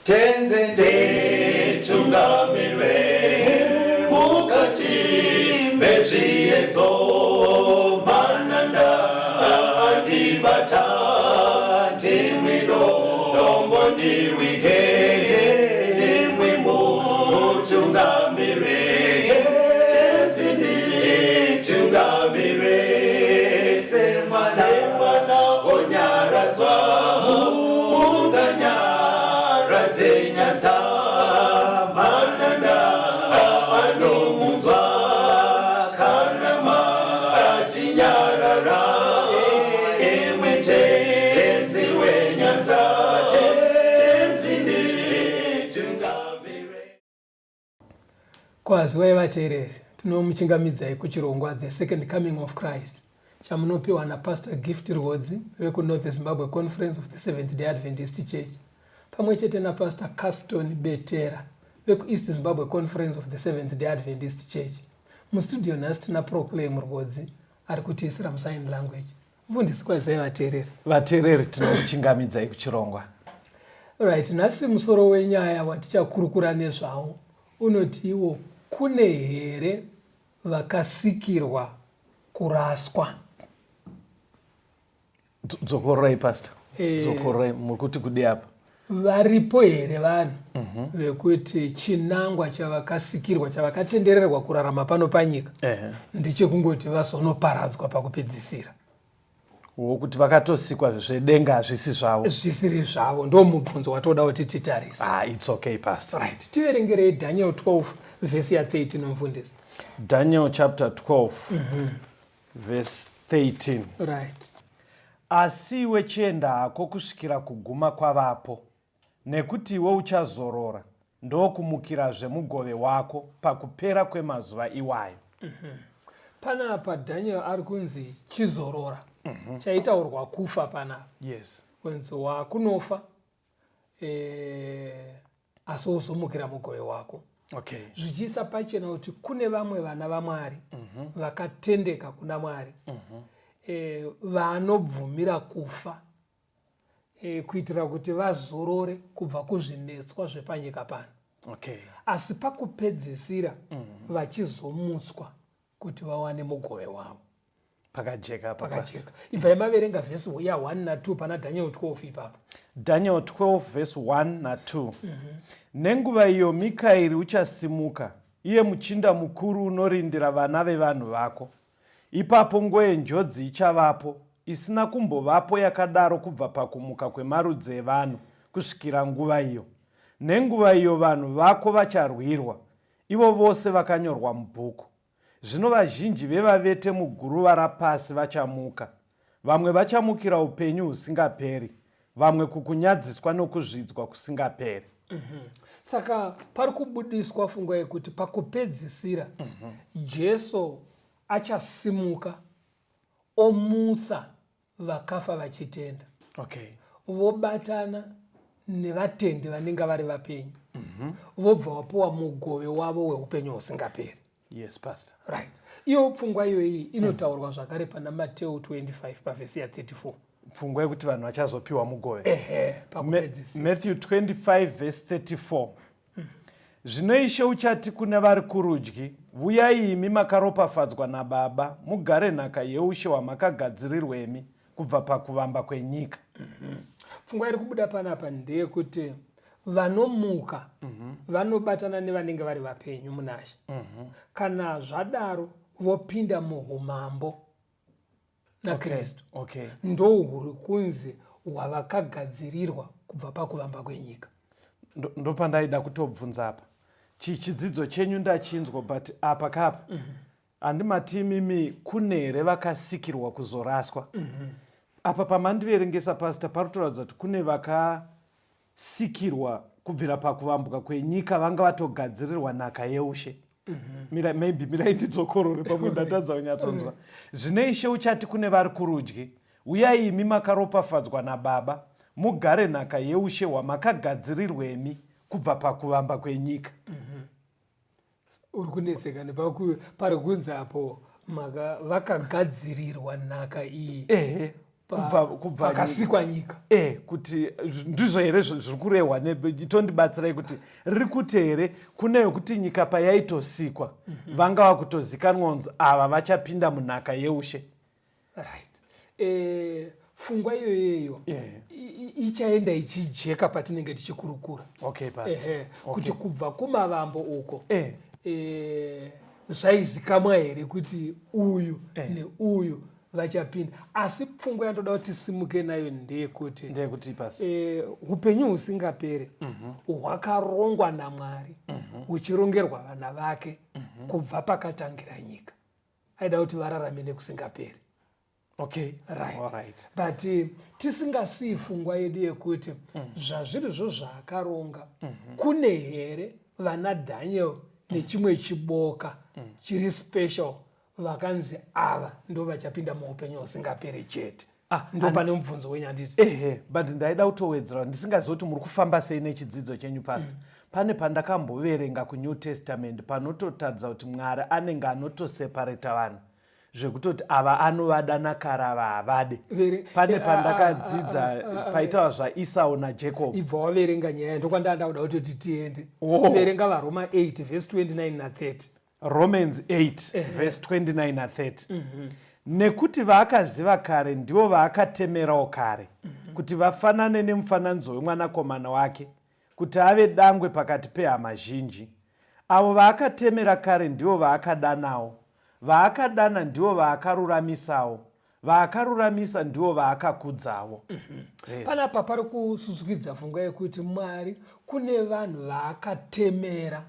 Tenzi nditungamire mukati mezviedzo, mananda andibata, ndimwi dombo ndiwige, ndimwi mutungamire. Tenzi nditungamire, semwana onyaradzwa munganyaradze nyanza, mananda anomunzwa kana matinyarara, imwi Tenzi wenyanza. Tenzi nditungamire. Kwaziwai vateereri, tinomuchingamidzai kuchirongwa The Second Coming of Christ chamunopiwa naPastor Gift Rwodzi vekuNorth Zimbabwe Conference of the Seventh Day Adventist Church pamwe chete naPastor Caston Betera vekuEast Zimbabwe Conference of the Seventh Day Adventist Church. Mustudio nhasi tina Proclaim Rwodzi ari kutiisira musign language. Mufundisi, kwazai vateereri. Vateereri, tinokuchingamidzai kuchirongwa. Right, nhasi musoro wenyaya watichakurukura nezvawo unoti iwo, kune here vakasikirwa kuraswa? Dzokororai, Pastor. Dzokororai, muri kuti kudi apa? Varipo here vanhu vekuti chinangwa chavakasikirwa, chavakatendererwa kurarama pano panyika, ndechekungoti vazonoparadzwa pakupedzisira? Wokuti vakatosikwa, zvedenga hazvisi zvavo. Zvisiri zvavo. Ndo mubvunzo watoda kuti titarise. Ah, it's okay, Pastor. Right, tiverengerei Daniel 12 vhesi ya13, mufundisi. Daniel chapter 12 verse 13. Right. Asi iwe chienda hako kusvikira kuguma kwavapo, nekuti iwe uchazorora ndokumukirazve mugove wako pakupera kwemazuva iwayo. Panapa Daniel ari kunzi chizorora. Chaitaurwa kufa panapa. Kunzi wakunofa, asi wozomukira mugove wako. Zvichiisa pachena kuti kune vamwe vana vaMwari vakatendeka kuna Mwari vanobvumira kufa kuitira kuti vazorore kubva kuzvinetswa zvepanyika pano. Asi pakupedzisira vachizomutswa kuti vawane mugove wavo. Pakajeka apa, Pastor. Pakajeka. Ibvai maverenga vhesi ya1 na2 pana Daniel 12 ipapo. Daniel 12 verse 1 na2. Nenguva iyo Mikaeri uchasimuka, iye muchinda mukuru unorindira vana vevanhu vako. Ipapo nguva yenjodzi ichavapo, isina kumbovapo yakadaro kubva pakumuka kwemarudzi evanhu kusvikira nguva iyo. Nenguva iyo vanhu vako vacharwirwa, ivo vose vakanyorwa mubhuku. Zvino vazhinji vevavete muguruva rapasi vachamuka, vamwe vachamukira upenyu husingaperi, vamwe kukunyadziswa nokuzvidzwa kusingaperi. Saka pari kubudiswa pfungwa yekuti pakupedzisira Jesu achasimuka omutsa vakafa vachitenda, vobatana nevatendi vanenge vari vapenyu, vobva vapuwa mugove wavo weupenyu husingaperi. Yes, Pastor. Right, iyo pfungwa iyoyi inotaurwa zvakare pana Mateo 25 pavhesi ya34. Pfungwa yekuti vanhu vachazopiwa mugove. Ehe, pakupedzisira. Matthew 25 verse 34. Zvino Ishe uchati kune vari kurudyi, "Vuyai imi makaropafadzwa naBaba, mugare nhaka yeushe hwamakagadzirirwemi kubva pakuvamba kwenyika." Pfungwa iri kubuda panapa ndeyekuti vanomuka vanobatana nevanenge vari vapenyu munaShe. Kana zvadaro vopinda muumambo naKristu. Ndohuri kunzi hwavakagadzirirwa kubva pakuvamba kwenyika. Ndopandaida kutobvunza apa. Chidzidzo chenyu ndachinzwa, but apa kapa handimati imimi kune here vakasikirwa kuzoraswa? Apa pamandiverengesa, Pastor, pari kutoratidza kuti kune vakasikirwa kubvira pakuvambwa kwenyika, vanga vatogadzirirwa nhaka yeushe. Mira, maybe mirai ndidzokorore, pamwe ndatadza kunyatsonzwa. Zvino Ishe uchati kune vari kurudyi, "Uyai imi makaropafadzwa naBaba, mugare nhaka yeushe hwamakagadzirirwemi kubva pakuvamba kwenyika." Uri kunetseka pari kunzi apo vakagadzirirwa nhaka iyi. Ehe. Kubva pakasikwa nyika. Kuti ndizvo here zviri kurehwa? Itondibatsirai kuti riri kuti here kune yekuti nyika payaitosikwa vanga vakutozikanwa kunzi ava vachapinda munhaka yeushe. Right, pfungwa iyoyeyo ichaenda ichijeka patinenge tichikurukura. Okay, pastor. Kuti kubva kumavambo uko zvaizikamwa here kuti uyu neuyu vachapinda? Asi pfungwa yandoda kuti tisimuke nayo ndeyekuti ndeyekuti, pastor? Upenyu husingaperi hwakarongwa naMwari, huchirongerwa vana vake kubva pakatangira nyika. Aida kuti vararame nekusingaperi. Right. All right. But tisingasiyi pfungwa yedu yekuti zvazvirizvo zvaakaronga, kune here vana Daniel nechimwe chiboka chiri special vakanzi ava ndo vachapinda muupenyu husingaperi chete? Ah, ndo pane mubvunzo wenyu, handiti? Ehe, but ndaida kutowedzera, ndisingazivi kuti muri kufamba sei nechidzidzo chenyu, pastor. Pane pandakamboverenga kuNew Testament panototaridza kuti Mwari anenge anotoseparata vanhu zvekutoti ava anovada nakare, ava havade. Pane pandakadzidza paitawa zvaEsau naJacob. Ibva waverenga nyaya, ndokwandanda kuda kutoti tiende. Oh. Verenga vaRoma 8 vhesi 29 na30. Romans 8 vhesi 29 na30: Nekuti vaakaziva kare ndivo vaakatemerawo kare kuti vafanane nemufananidzo wemwanakomana wake, kuti ave dangwe pakati pehama zhinji. Avo vaakatemera kare ndivo vaakadanawo, vaakadana ndivo vaakaruramisawo, vaakaruramisa ndivo vaakakudzawo. Yes. Panapa pari kususukidza pfungwa yekuti Mwari kune vanhu vaakatemera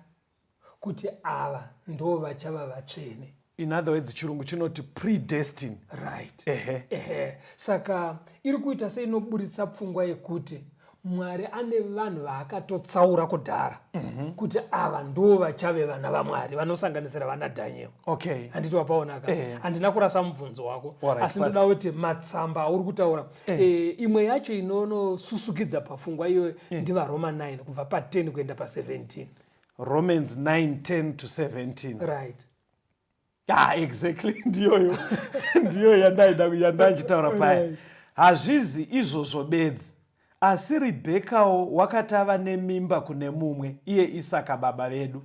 kuti ava ndo vachava vatsvene. In other words, chirungu chinoti predestine. Right. Ehe. Ehe, saka iri kuita seinoburitsa pfungwa yekuti Mwari ane vanhu vaakatotsaura kudhara kuti ava ndo vachave vana vaMwari, vanosanganisira vana Daniel. Handiti wapaonaka? Handina kurasa mubvunzo wako. Asi ndoda kuti matsamba auri kutaura, imwe yacho inonosusukidza pafungwa iyoyo ndivaRoma 9 kubva pa10 kuenda pa17. Romans 9 10 to 17. Right. Ah, exactly, ndiyoyo, ndiyo yandaida, yandanchitaura paya. Hazvizi izvozvo bedzi, asi Ribhekawo wakati ava nemimba kune mumwe, iye Isaka baba vedu,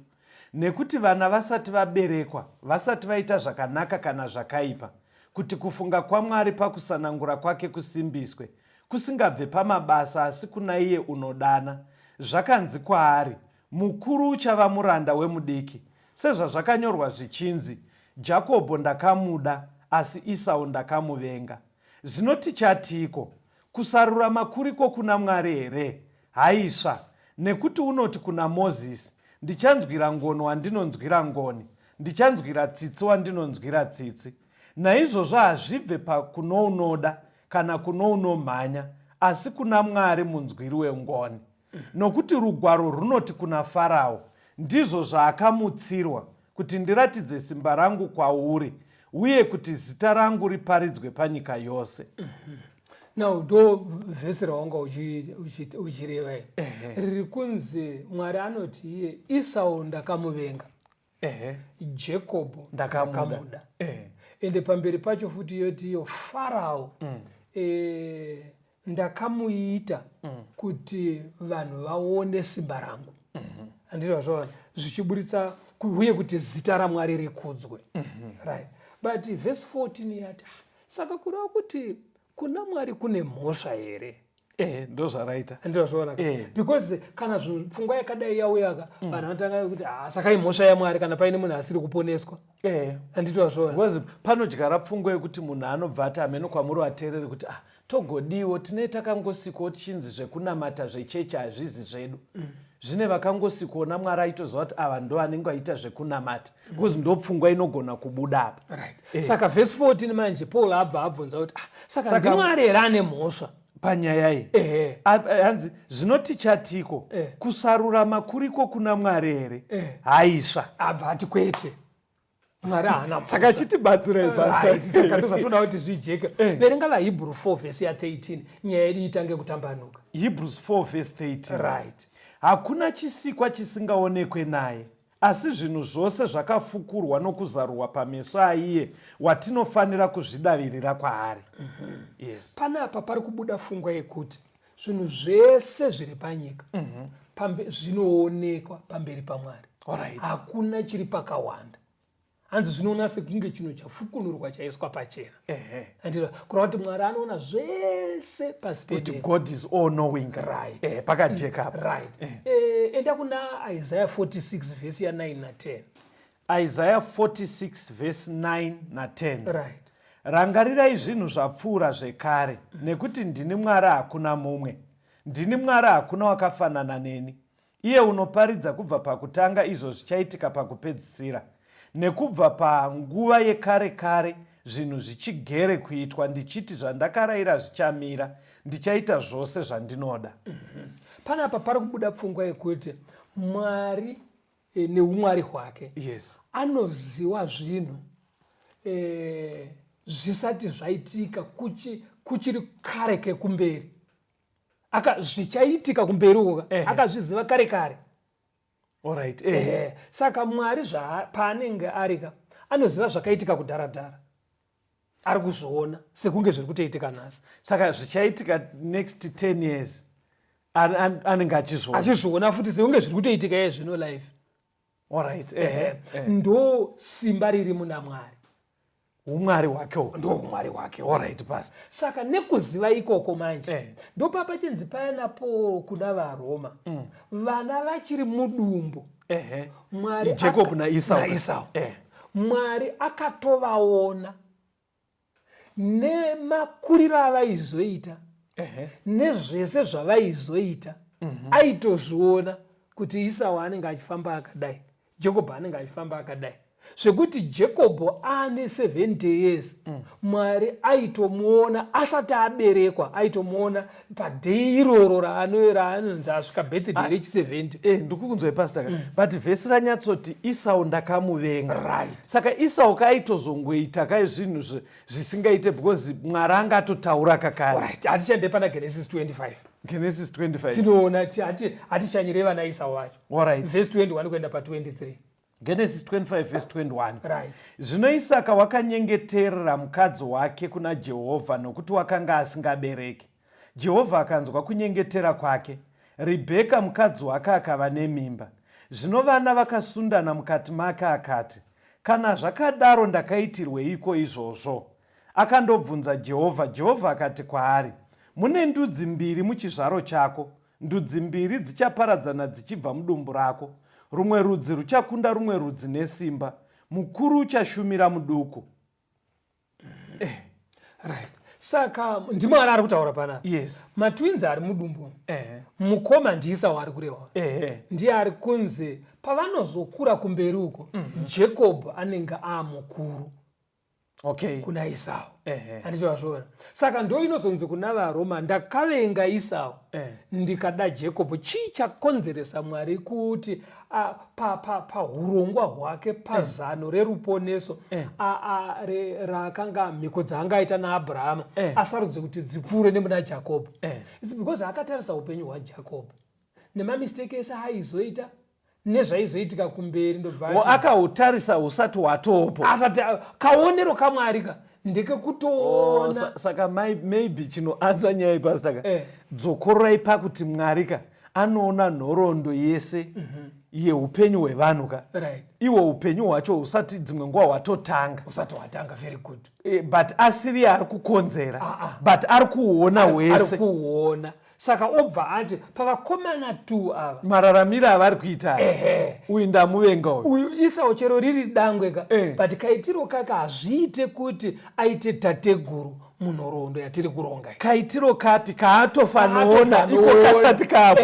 nekuti vana vasati vaberekwa, vasati vaita zvakanaka kana zvakaipa, kuti kufunga kwaMwari pakusanangura kwake kusimbiswe, kusingabve pamabasa asi kuna iye unodana, zvakanzi kwaari, "Mukuru uchava muranda wemudiki," sezvazvakanyorwa zvichinzi, "Jakobho ndakamuda, asi Isau ndakamuvenga." Zvino tichatiko? Kusarurama kuriko kuna Mwari here? Haisva! Nekuti unoti kuna Mozisi, "Ndichanzwira ngoni wandinonzwira ngoni, ndichanzwira tsitsi wandinonzwira tsitsi." Naizvozvo hazvibve pakunounoda kana kunounomhanya, asi kuna Mwari munzwiri wengoni. Nokuti rugwaro runoti kuna Farao, "Ndizvo zvaakamutsirwa kuti ndiratidze simba rangu kwauri uye kuti zita rangu riparidzwe panyika yose." Now ndo vhesi rawanga uchireva iri, riri kunzi Mwari anoti iye, "Isau ndakamuvenga, Jakobho Ndakamuda." ndakamuda." Ende pamberi pacho futi yoti iyo Farao, ndakamuita kuti vanhu vaone simba rangu, handiti vazvaona, zvichiburitsa uye kuti zita raMwari rikudzwe. Right, but verse 14 yati, "Ah, saka kureva kuti kuna Mwari kune mhosva here?" Ehe, ndo zvaraita. Handizvaona? Because kana zvinhu pfungwa yakadai yauyaka, vanhu vanotanga kuti, "Ah, saka imhosva yaMwari kana paine munhu asiri kuponeswa?" Handiti wazviona? Because panodyara pfungwa yekuti munhu anobva ati, hameno kwamuri vateereri, kuti, "Ah, togodiwo tinee takangosikwawo tichinzi zvekunamata zvechechi hazvizi zvedu." Zvine vakangosikwawo naMwari aitoziva kuti ava ndo vanenge vaita zvekunamata, because ndo pfungwa inogona kubuda apa. Right, saka vhesi 14 manje Paul abva abvunza kuti, "Ah, saka ndiMwari here ane mhosva panyaya iyi?" Ehe. Hanzi, zvino tichatiko? Kusarurama kuriko kuna Mwari here? Haisva! Abva ati kwete, Mwari haana mhosva. Saka chitibatsirai, pastor. Right, saka ndozvatoda kuti zvijeke. Verenga vaHebrew 4 vhesi ya13, nyaya yedu itange kutambanuka. Hebrews 4 verse 13. Right. Hakuna chisikwa chisingaonekwe naye, Asi zvinhu zvose zvakafukurwa nokuzarurwa pameso aiye watinofanira kuzvidavirira kwaari. Mm -hmm. Yes. Panapa pari kubuda fungwa yekuti zvinhu zvese zviri panyika mm -hmm. zvinoonekwa pamberi paMwari. Alright. Hakuna chiri pakawanda. Hanzi zvinoona sekunge chinhu chafukunurwa chaiswa pachena. Andira kureva kuti Mwari anoona zvese pasi pedenga. Kuti God is all knowing. Right. Pakajeka apa. Right. Enda kuna Isaiah 46 verse ya 9 na 10. Isaiah 46 verse 9 na 10. Right. Rangarirai zvinhu zvapfuura zvekare, nekuti ndini Mwari hakuna mumwe. Ndini Mwari hakuna wakafanana neni. Iye unoparidza kubva pakutanga izvo zvichaitika pakupedzisira, nekubva panguva yekare kare zvinhu zvichigere kuitwa, ndichiti zvandakaraira zvichamira, ndichaita zvose zvandinoda. Mm -hmm. Panapa pari kubuda pfungwa yekuti Mwari e, neumwari hwake yes. Anoziwa zvinhu e, zvisati zvaitika kuchiri kare kekumberi aka zvichaitika kumberi uko akazviziva kare kare. Alright, ehe. Saka Mwari paanenge arika anoziva zvakaitika kudharadhara, ari kuzviona sekunge zviri kutoitika nhasi. Saka zvichaitika next 10 years anenge achizviona achizviona futi sekunge zviri kutoitika iye zvino life. Alright, ehe. Ndo simba riri muna Mwari. Umwari hwake uhu. Ndo umwari hwake. Alright, pastor. Saka nekuziva ikoko manje ndopapachinzi paya napo kuna vaRoma vana vachiri mudumbu. Mwari Jacob naEsau. naEsau. Mwari akatovaona nemakuriro avaizoita nezvese zvavaizoita. Mm -hmm. Aitozviona kuti Esau anenge achifamba akadai, Jacob anenge achifamba akadai, zvekuti Jacob ane 70 years. Mwari aitomuona asati aberekwa, aitomuona padhei iroro raanonzi asvika birthday rechi 70. Ndikukunzwai pastor. But vhesi ranyatsoti Esau ndakamuvenga. Right. Saka Esau kaitozongoita kai zvinhu zvisingaite because Mwari anga atotaura kakare. Right. Hatichaende pana Genesis 25. Genesis 25. Tinoona hatishanyire vana Esau vacho. Alright. Verse 21 kuenda pa 23. Genesis 25 verse 21. Right. Zvino Isaka wakanyengeterera mukadzi wake kuna Jehovha nokuti wakanga asingabereki. Jehovha akanzwa kunyengetera kwake. Ribheka mukadzi wake akava nemimba. Zvino vana vakasundana mukati make akati, Kana zvakadaro ndakaitirweiko izvozvo? Akandobvunza Jehovha, Jehovha akati kwaari, Mune ndudzi mbiri muchizvaro chako, ndudzi mbiri dzichaparadzana dzichibva mudumbu rako. Rumwe rudzi ruchakunda rumwe rudzi nesimba, mukuru uchashumira muduku. Right. Saka ndiMwari ari kutaura panapa. Yes. Matwins ari mudumbu. Mukoma ndiEsau ari kurehwa. Ndiye ari kunzi pavanozokura kumberi uko, mm -hmm. Jacob anenge amukuru. Okay. Kuna Esau. Handiti wazviona. Saka ndo inozonzi kuna vaRoma ndakavenga Esau ndikada Jacob. Chii chakonzeresa Mwari kuti pahurongwa hwake pazano reruponeso raakanga mhiko dzaangaita naAbrahama asarudze kuti dzipfuure nemuna Jacob? It's because akatarisa upenyu hwaJacob nemamistake ese aizoita nezvaizoitika kumberi, ndobva akautarisa usati watopo. Asati kaonero kaMwari ka ndekekutoona. Oh, saka maybe chinoanza nyaya pastor ka, dzokororai pakuti Mwari ka anoona nhoroondo yese mm -hmm. yeupenyu hwevanhu ka. Right. Iwo upenyu hwacho usati dzimwe nguva hwatotanga. Usati hwatanga, very good. But asiri ari kukonzera. But ari kuuona hwese. Ari kuuona. Saka obva ati pavakomana 2 ava mararamiro avari kuita, uyu ndamuvenga uyu. Uyu Esau chero riri dangwe ka, but kaitiro kake hazviite kuti aite tateguru munhoroondo yatiri kuronga. Kaitiro kapi kaatofanoona iko kasati kapo?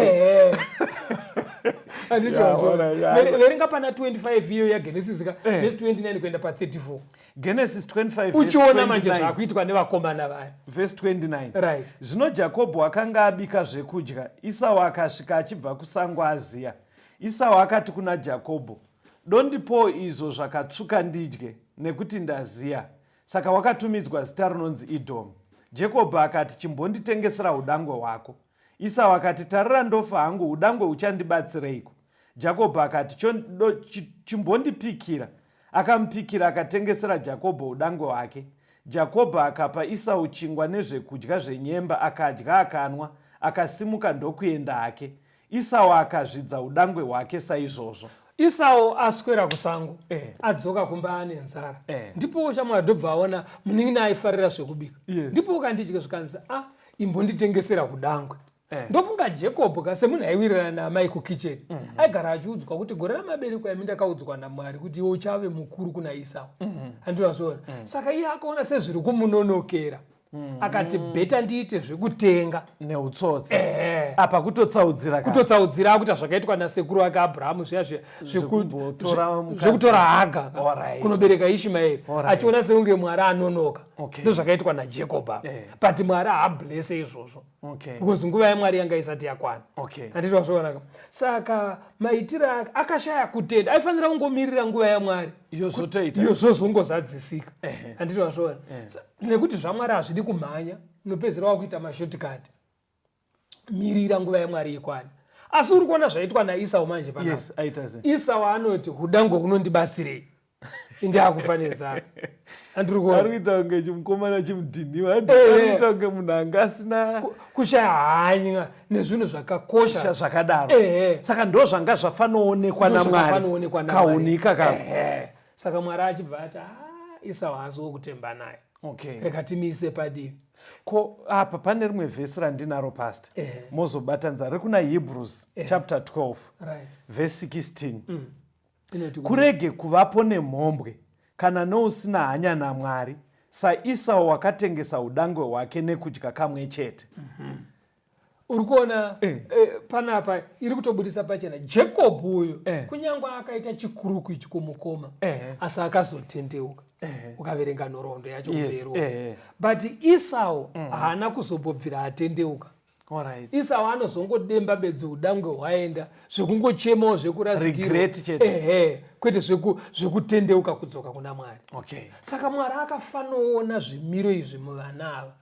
Verenga pana 25 iyo yaGenesis ka, verse 29 kuenda pa 34. Genesis 25 uchiona manje zvakuitwa nevakomana vaya. Verse 29. Right. Zvino Jakobho akanga abika zvekudya, Esau akasvika achibva kusango aziya. Esau akati kuna Jakobho, Dondipowo izvo zvakatsvuka ndidye, nekuti ndaziya. Saka wakatumidzwa zita rinonzi Edhomu. Jakobho akati, Chimbonditengesera udangwe hwako. Esau akati, Tarira ndofa hangu, udangwe huchandibatsireiko? Jakobho akati, Chimbondipikira. Akamupikira akatengesera Jakobho udangwe hwake. Jakobho akapa Isau chingwa nezvekudya zvenyemba, akadya akanwa, akasimuka ndokuenda hake. Isau akazvidza udangwe hwake saizvozvo. Isau aswera kusango eh. Adzoka kumba ane nzara eh. Ndipo shamwari ndobva aona munin'ina aifarira zvekubika yes. Ndipo ukandidya zvikanzi a ah, imbonditengesera kudangwe eh. Ndofunga Jacob ka semunhu aiwirirana naamai kukitchen mm -hmm. Aigara achiudzwa kuti gore ramabereko ami ndakaudzwa namwari kuti iwe uchave mukuru kuna Isau mm -hmm. Handivazviona mm -hmm. Saka iye akaona sezviri kumunonokera mm. Akati bheta ndiite zvekutenga neutsotsi eh. Apa kutotsaudzira kutotsaudzira akuita zvakaitwa nasekuru wake Abrahamu zviya zviya zvekutora Haga kunobereka Ishmaeri achiona sekunge Mwari anonoka okay. Ndozvakaitwa naJacob apa eh. But Mwari haablese izvozvo okay. Because nguva yaMwari yanga isati yakwana okay. Handiti wazvionaka saka maitiro ake akashaya kutenda aifanira kungomirira nguva yaMwari iyo zvozongozadzisika handiti wazviona nekuti zvaMwari hazvidi kumhanya unopedzera wakuita mashortcut mirira nguva yaMwari ikwana asi uri kuona zvaitwa naIsau manje panapa yes, Isau anoti hudango hunondibatsirei ndakufa nenzara andiri kuona ari kuita kunge chimukomana chimudhiniwa ari kuita kunge munhu anga asina kushaya hanya nezvinhu zvakakosha zvakadaro saka ndo zvanga zvafanoonekwa namwari kaunika kako saka Mwari achibva ati ah, Isau haasi wokutemba naye okay. Rega timuise padivi. Ko apa pane rimwe vhesi randinaro pastor eh. Mozobatanidza riri kuna Hebrews eh. chapter 12 right. Verse 16 mm. Kurege kuvapo nemhombwe kana nousina hanya naMwari saIsau wakatengesa udangwe hwake nekudya kamwe chete mm -hmm. Uri kuona eh. Eh, panapa iri kutobudisa pachena Jacob uyu eh. Kunyange akaita chikuruku ichi kumukoma eh. Asi akazotendeuka eh. Ukaverenga nhoroondo yacho yes. Kumberi eh. But Isau mm. haana kuzombobvira atendeuka Right. Isau anozongodemba bedzi udangwe hwaenda zvekungochemawo zvekurasikirwa ehe kwete zvekutendeuka kudzoka kuna Mwari okay. Saka Mwari akafanoona zvimiro izvi muvana ava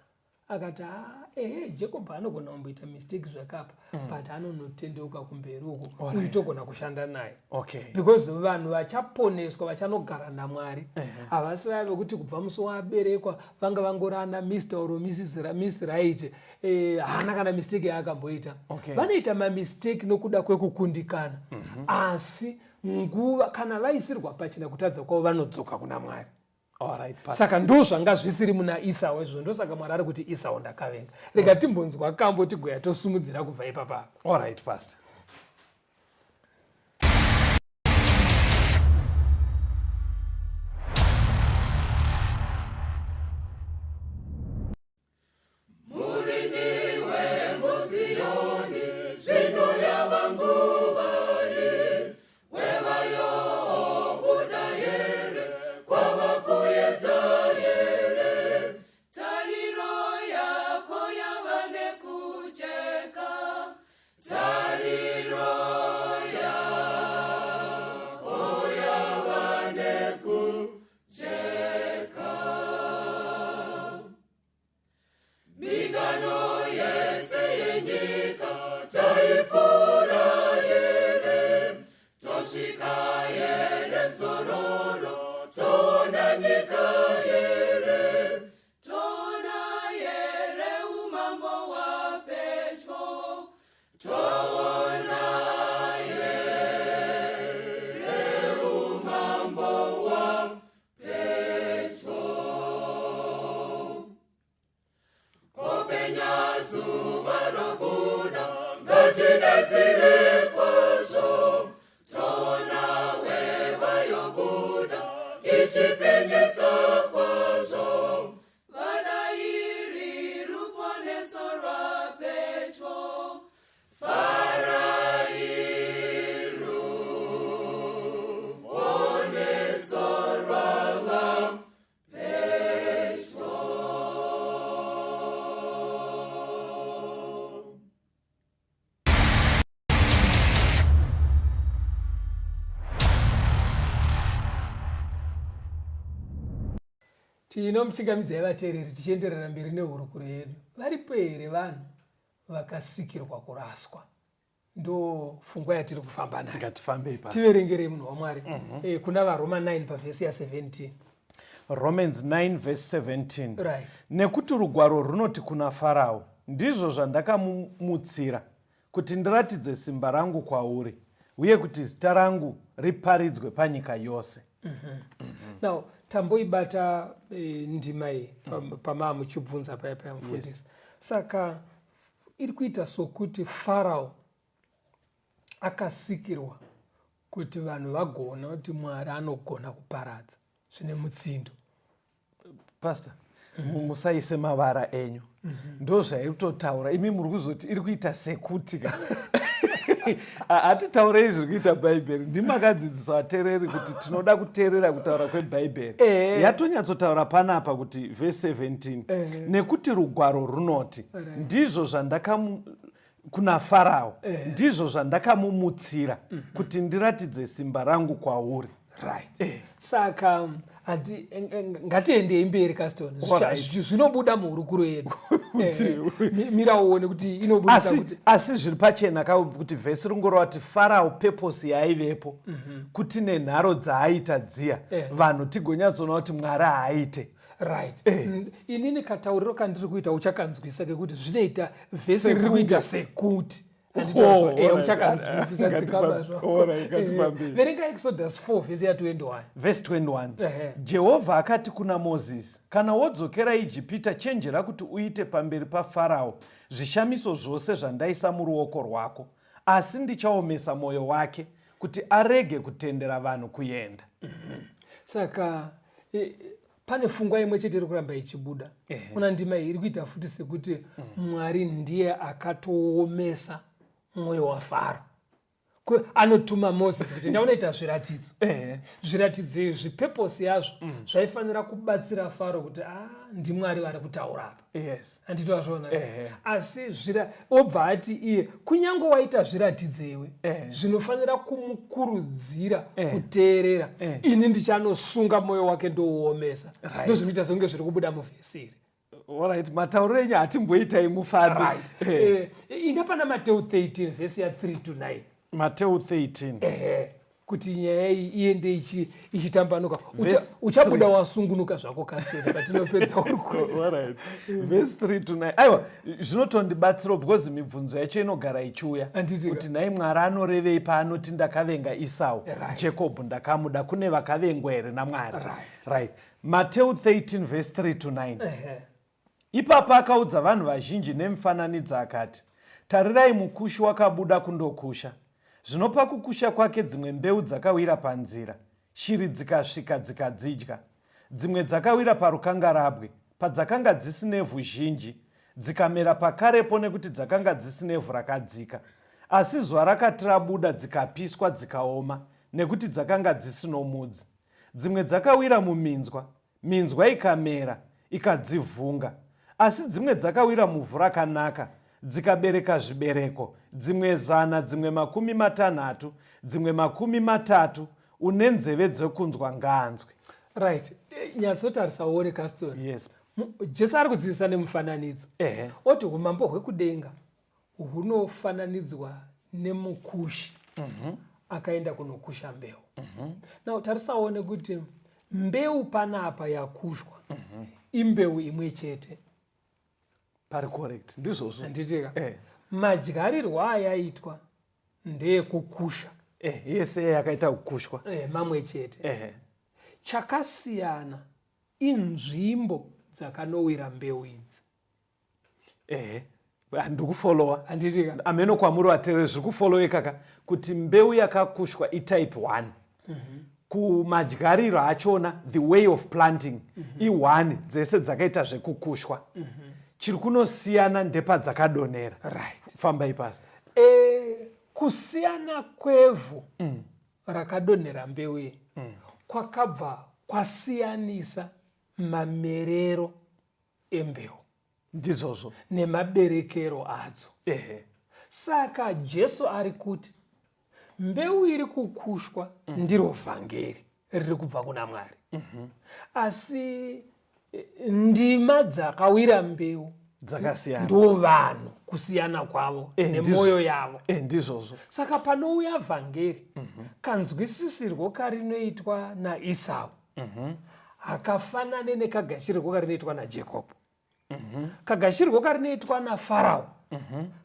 akati ah, ehe Jacob anogona kumboita mistake zvakapa mm. But anonotendeuka kumberi uko uyu togona kushanda naye okay. Because vanhu vachaponeswa vachanogara naMwari havasi vaya vekuti kubva musi waberekwa vanga vangori ana Mr or Mrs Miss Right eh, haana kana mistake yaakamboita okay. Vanoita mamistake nokuda kwekukundikana mm -hmm. Asi nguva kana vaisirwa pachena kutadza kwavo vanodzoka kuna Mwari. Right, saka ndo zvanga zvisiri muna Isau izvo ndosaka Mwari ari kuti Isau ndakavenga rega timbonzwa kambo tigoya tosumudzira kubva ipapa. All right, pastor. Tinomuchingamidzai vateereri tichienderera mberi nehurukuro yedu. Varipo here vanhu vakasikirwa kuraswa? Ndo pfungwa yatiri kufamba nayo. Ngatifambei pasi. Tiverengerei, munhu waMwari. Kuna vaRoma 9 pavhesi ya17. Romans 9 verse 17. Nekuti rugwaro runoti kuna Farao, "Ndizvo zvandakamumutsira kuti ndiratidze simba rangu kwauri, uye kuti zita rangu riparidzwe panyika yose." Now tamboibata ndima iyi pamaa muchibvunza paya paya, mufundisi. Saka iri kuita sokuti Farao akasikirwa kuti vanhu vagoona kuti Mwari anogona kuparadza zvine mutsindo. Pastor, musaise mavara enyu. Ndo zvairi kutotaura. Imi muri kuzoti iri kuita sekuti ka. Hatitaurei zviri kuita Bhaibheri. Ndimakadzidzisa vateereri kuti tinoda kuteerera kutaura kweBhaibheri. Yatonyatsotaura panapa kuti vhesi 17, nekuti rugwaro runoti, ndizvo zvandakamu kuna Farao, ndizvo zvandakamumutsira kuti ndiratidze simba rangu kwauri. Right, saka ngatiendei mberi, Caston. Zvinobuda muhurukuro yedu. Mira uone kuti inobudisa Asi, kuti asi zviri pachena ka kuti vhesi ringoreva kuti Farao, purpose yaaivepo kuti nenharo dzaaita dziya, vanhu tigonyatsoona kuti Mwari haaite. Right. Inini katauriro kandiri kuita uchakanzwisa kekuti zvinoita vhesi riri kuita sekuti. Oh, alright. Uchakanzwisisa, dzikama zvako. Alright, ngatifambei. Verenga Exodus 4 vhesi ya21. Vhesi 21. Jehovha akati kuna Mozisi, "Kana wodzokera Ijipita, chenjera kuti uite pamberi paFarao zvishamiso zvose zvandaisa muruoko rwako, asi ndichaomesa mwoyo wake kuti arege kutendera vanhu kuenda." Saka pane pfungwa imwe chete iri kuramba ichibuda kuna ndima iyi, iri kuita futi sekuti Mwari ndiye akatoomesa mwoyo waFaro. Anotuma Moses kuti ndaunoita zviratidzo. Zviratidzo izvi, purpose yazvo zvaifanira kubatsira Faro kuti a, ndiMwari vari kutaura apa. Handiti wazviona? Asi zvira obva ati iye, kunyange waita zviratidzo iwe, zvinofanira kumukurudzira kuteerera, ini ndichanosunga mwoyo wake ndouomesa. Ndozvinoita sekunge zviri kubuda muvhesi iri. Alright, matauriro enyu hatimboitai mufambi. Right. Inda pana Mateu 13 vhesi ya3 to 9. Mateu 13. Ehe, kuti nyaya iyi iende ichitambanuka. Verse Uchabuda wasungunuka zvako, Kasteni, patinopedza hurukuro. Alright. Verse 3 to 9. Aiwa, zvinotondibatsirawo because mibvunzo yacho inogara ichiuya Handiti ka? kuti nhai, Mwari anorevei paanoti, "Ndakavenga Isau, Jacob ndakamuda"? Kune vakavengwa here naMwari? Right, Mateu 13 verse 3 to 9. Ipapo akaudza vanhu vazhinji nemifananidzo akati, "Tarirai, mukushi wakabuda kundokusha. Zvino pakukusha kwake dzimwe mbeu dzakawira panzira, shiri dzikasvika dzikadzidya. Dzimwe dzakawira parukangarabwe, padzakanga dzisinevhu zhinji, dzikamera pakarepo nekuti dzakanga dzisinevhu rakadzika. Asi zuva rakati rabuda, dzikapiswa dzikaoma, nekuti dzakanga dzisino mudzi. Dzimwe dzakawira muminzwa, minzwa ikamera ikadzivhunga. Asi dzimwe dzakawira muvhu rakanaka, dzikabereka zvibereko, dzimwe 100, dzimwe 60, dzimwe 30. Une nzeve dzekunzwa ngaanzwe." Right. Nyatsotarisa uone, Caston. Yes. Jesu ari kudzidzisa nemufananidzo. Oti umambo hwekudenga hunofananidzwa nemukushi akaenda kunokusha mbeu. Now tarisawo nekuti mbeu panapa yakushwa imbeu imwe chete. Pari correct, ndizvozvo. Handitika? Madyarirwo ayaitwa ndeyekukusha. Yese yakaita kukushwa. Mamwe chete. Chakasiyana inzvimbo dzakanowira mbeu idzi. Ehe, ndikufollowa. Handitika? Ameno kwamuri vateereri zviri kufolloweka ka kuti mbeu yakakushwa itype 1. Kumadyariro achona, the way of planting i1, dzese dzakaita zvekukushwa. Chiri kunosiyana ndepadzakadonera. Fambai, Pastor. Kusiyana kwevhu rakadonhera mbeu iyi kwakabva kwasiyanisa mamerero embeu nemaberekero adzo. Saka Jesu ari kuti mbeu iri kukushwa ndiro vhangeri riri kubva kuna Mwari, asi ndima dzakawira mbeu. Dzakasiyana. Ndo vanhu kusiyana kwavo nemwoyo yavo. Ndizvozvo. Saka panouya vhangeri, kanzwisisirwo karinoitwa naIsau hakafanane nekagashirirwo karinoitwa naJakobho. Kagashirirwo karinoitwa naFarao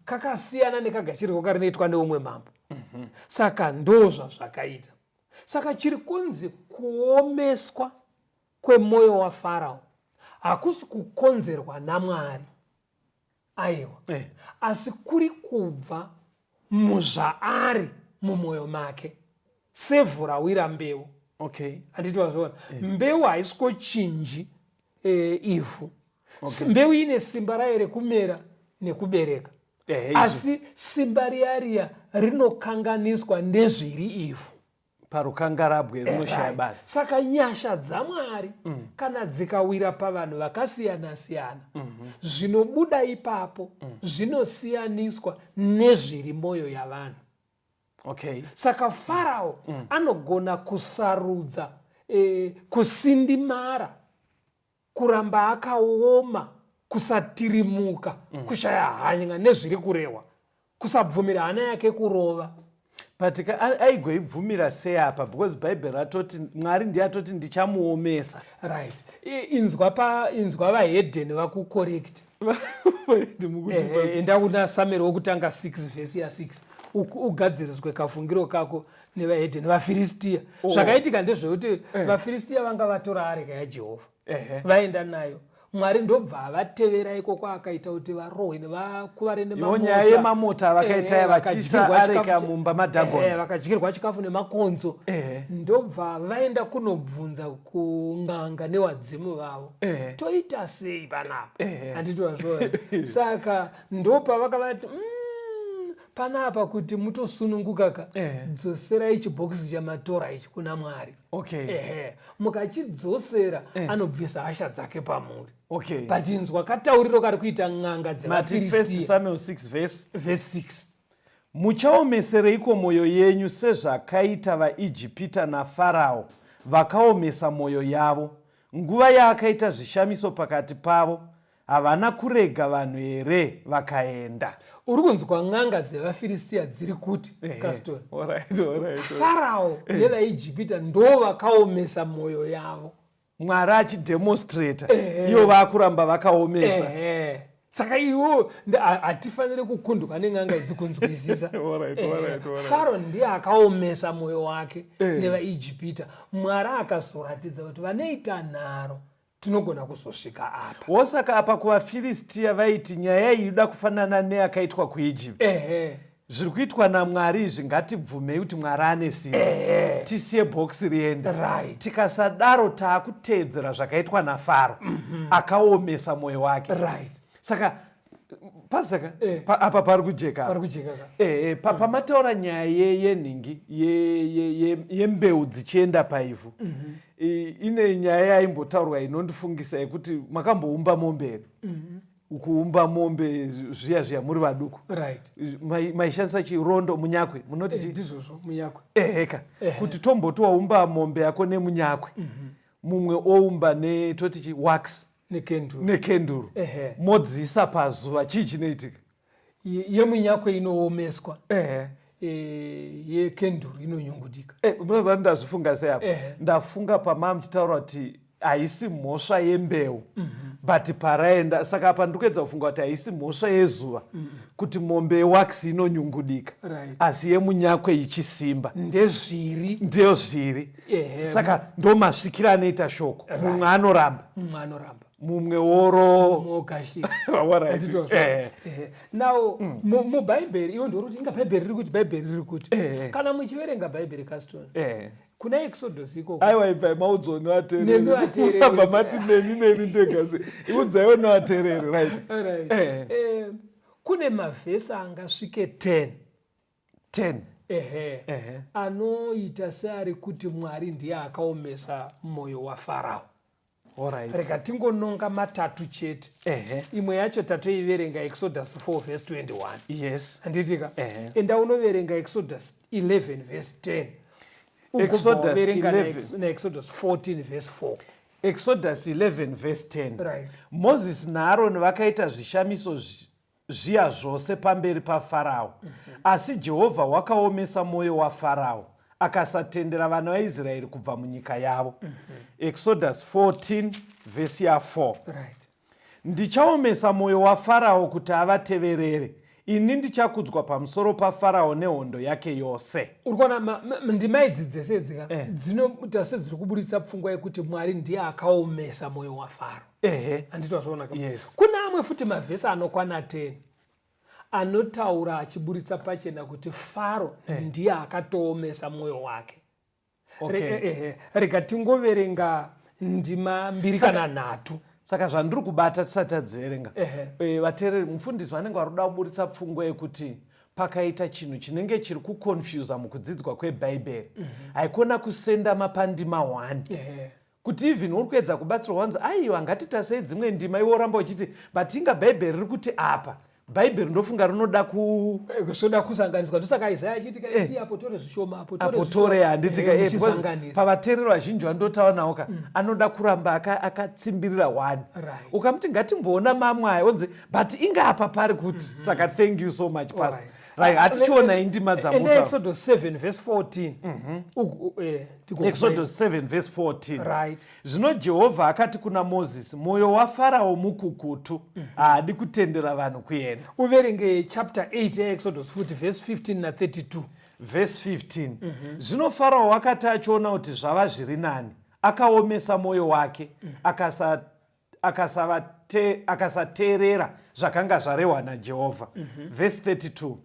kakasiyana nekagashirirwo karinoitwa neumwe mambo. Saka ndo zvazvakaita. Saka chiri kunzi kuomeswa kwemwoyo waFarao hakusi kukonzerwa naMwari, aiwa, asi kuri kubva muzvaari mumwoyo make, sevhu rawira mbeu. Handiti wazviona? Mbeu haisiko-chinji ivhu. Mbeu ine simba rayo rekumera nekubereka, asi simba riya riya rinokanganiswa nezviri ivhu. Parukangarabwe rinoshaya basa. Saka nyasha dzaMwari kana dzikawira pavanhu vakasiyana-siyana, zvinobuda ipapo zvinosiyaniswa nezviri mwoyo yavanhu. Saka Farao anogona kusarudza kusindimara, kuramba akaoma, kusatirimuka, kushaya hanya nezviri kurehwa, kusabvumira hana yake kurova. But aigoibvumira sei apa? Because Bhaibheri ratoti Mwari ndiye atoti ndichamuomesa. Right. Inzwa pa inzwa vahedheni vakucorrect. Enda kuna Samuel wokutanga 6 vhesi ya6, ugadziriswe kafungiro kako nevahedheni vaFiristiya. Zvakaitika ndezvekuti vaFiristiya vanga vatora areka yaJehovha, vaenda nayo. Mwari ndobva avatevera ikoko, akaita kuti varohwe nevakuvare. Iwo nyaya yemamota avakaita, vachiisa areka mumba maDhagoni. Vakadyirwa chikafu nemakonzo. Ndobva vaenda kunobvunza kun'anga newadzimu vavo, toita sei panapa? Handiti wazviona? Saka ndopavakavati, panapa kuti mutosununguka ka, dzoserai chibhokisi chamatora ichi kuna Mwari. Ehe, mukachidzosera, anobvisa hasha dzake pamuri." But inzwa katauriro kari kuita n'anga Mati First dzevaFiristiya. Samuel 6 verse Verse 6. Muchaomesereiko mwoyo yenyu sezvakaita vaIjipita naFarao vakaomesa mwoyo yavo? Nguva yaakaita zvishamiso pakati pavo, havana kurega vanhu here vakaenda? Uri kunzwa n'anga dzevaFiristiya dziri kuti, Caston, Farao nevaIjipita ndo vakaomesa mwoyo yavo. Mwari achidemonstrata, ivo vakuramba vakaomesa. Ehe. Saka iwo hatifaniri kukundwa nen'anga idzi kunzwisisa. Faro ndiye akaomesa mwoyo wake nevaIjipita. Mwari akazoratidza kuti vanoita nharo, tinogona kuzosvika apa. Wosaka apa kuvaFiristiya vaiti nyaya iyi ida kufanana neyakaitwa kuEgypt. Zviri kuitwa naMwari izvi, ngatibvumei kuti Mwari ane simba, tisiye bhokisi riende. Tikasadaro taakuteedzera zvakaitwa naFaro akaomesa mwoyo wake. Saka pasaka apa pari kujeka apa. Pari kujeka ka. Pamataura nyaya yenhingi yembeu dzichienda paivhu, ine nyaya yaimbotaurwa inondifungisa yekuti makamboumba mombe here? Kuumba mombe zviya zviya muri vaduku, maishandisa chirondo, munyakwe munoti chi? Ndizvozvo, munyakwe. Eheka, kuti tomboti waumba mombe yako nemunyakwe, mumwe oumba netoti chi wax nekenduru. Nekenduru. Modziisa pazuva, chii chinoitika? Yemunyakwe inoomeswa. Yekenduru inonyungudika. Munoziva kuti ndazvifunga sei apa? Ndafunga pamaa muchitaura kuti haisi mhosva yembeu, but paraenda. Saka apa ndikuedza kufunga kuti haisi mhosva yezuva kuti mombe yewax inonyungudika, asi yemunyakwe ichisimba. Ndezviri. Ndezviri. Saka ndo masvikiro anoita shoko, mumwe anoramba, mumwe anoramba, mumwe woro mogashira. Alright. Handitozvo. Now muBhaibheri iwo ndori kuti inga Bhaibheri riri kuti, Bhaibheri riri kuti, kana muchiverenga Bhaibheri, Caston, kuna Exodus ikoko. Aiwa, ibvai maudzwa Nemi nevateereri. Vateereri. Usabva mati neni ndega se iudzaiwo nevateereri, right? Alright. Kune mavhesi angasvike 10. 10? Ehe. Anoita seari kuti Mwari ndiye akaomesa mwoyo waFarao. Rega tingononga matatu chete. Imwe yacho tatoiverenga, Exodus 4 verse 21. Handitika? Enda unoverenga Exodus 11 verse 10. Exodus Ugoverenga 11. naExodus 14 verse 4. Exodus 11 verse 10. Right. Mozisi naAroni vakaita zvishamiso zviya zvose pamberi paFarao. Asi Jehovha wakaomesa mwoyo waFarao, akasatendera vana vaIsraeri kubva munyika yavo. Exodus 14 vhesi ya4. Ndichaomesa mwoyo waFarao kuti avateverere, ini ndichakudzwa pamusoro paFarao nehondo yake yose. Uri kuona ndima idzi dzese dzika dzinoita sedziri kuburitsa pfungwa yekuti Mwari ndiye akaomesa mwoyo waFaro. Handiti wazviona ka? Yes. Kuna amwe futi mavhesi anokwana 10 anotaura achiburitsa pachena kuti Faro ndiye akatoomesa mwoyo wake. Rega tingoverenga ndima mbiri kana nhatu. Saka zvandiri kubata tisati tadziverenga, vateereri, mufundisi vanenge vari kuda kuburitsa pfungwa yekuti pakaita chinhu chinenge chiri kuconfusa mukudzidzwa kwebhaibheri, haikona kusendama pandima 1, kuti even uri kuedza kubatsirwa, wanzi, "Aiwa, ngatitasei dzimwe ndima," iwe woramba uchiti, "But inga Bhaibheri riri kuti apa." Bhaibheri ndofunga rinoda ku Kusoda kusanganiswa. Ndosaka Isaya achiti kaiti apo tore zvishoma, apo tore apo tore zvishoma. Handiti ka? Because Muchisanganisa. pavateereri vazhinji vandotaura nawo ka, anoda kuramba akatsimbirira one. Ukamuti, "Ngatimboona mamwe aya," onzi, "But inga apa pari kuti." Saka thank you so much, Pastor. Right, hatichionai ndima Enda dzamuta. Exodus 7 verse 14. Exodus 7 verse 14. Right. Zvino Jehovha akati kuna Mozisi, "Mwoyo waFarao mukukutu, haadi kutendera vanhu kuenda." Uverenge chapter 8 yaExodus futi, verse 15 na32. Verse 15. Zvino Farao wakati achiona kuti zvava zviri nani, akaomesa mwoyo wake, akasateerera zvakanga zvarehwa naJehovha. Vhesi 32.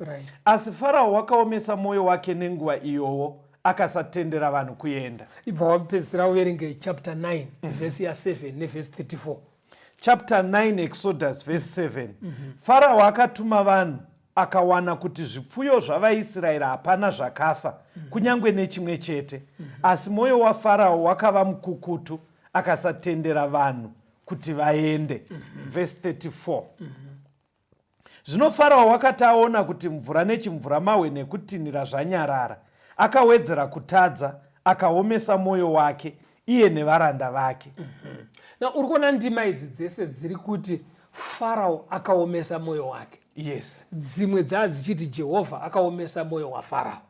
Asi Farao wakaomesa mwoyo wake nenguva iyowo, akasatendera vanhu kuenda. Ibva wapedzisira uverenge chapter 9 vhesi ya7 nevhesi 34. Chapter 9 Exodus, verse 7. Farao akatuma vanhu, akawana kuti zvipfuyo zvavaIsraeri hapana zvakafa, kunyange nechimwe chete. Asi mwoyo waFarao wakava mukukutu, akasatendera vanhu kuti vaende. Vhesi 34. Zvino Farao wakati aona kuti mvura nechimvuramahwe nekutinhira zvanyarara, akawedzera kutadza, akaomesa mwoyo wake, iye nevaranda vake. Na uri kuona ndima idzi dzese dziri kuti Farao akaomesa mwoyo wake. Dzimwe dzaa dzichiti Jehovha akaomesa mwoyo waFarao.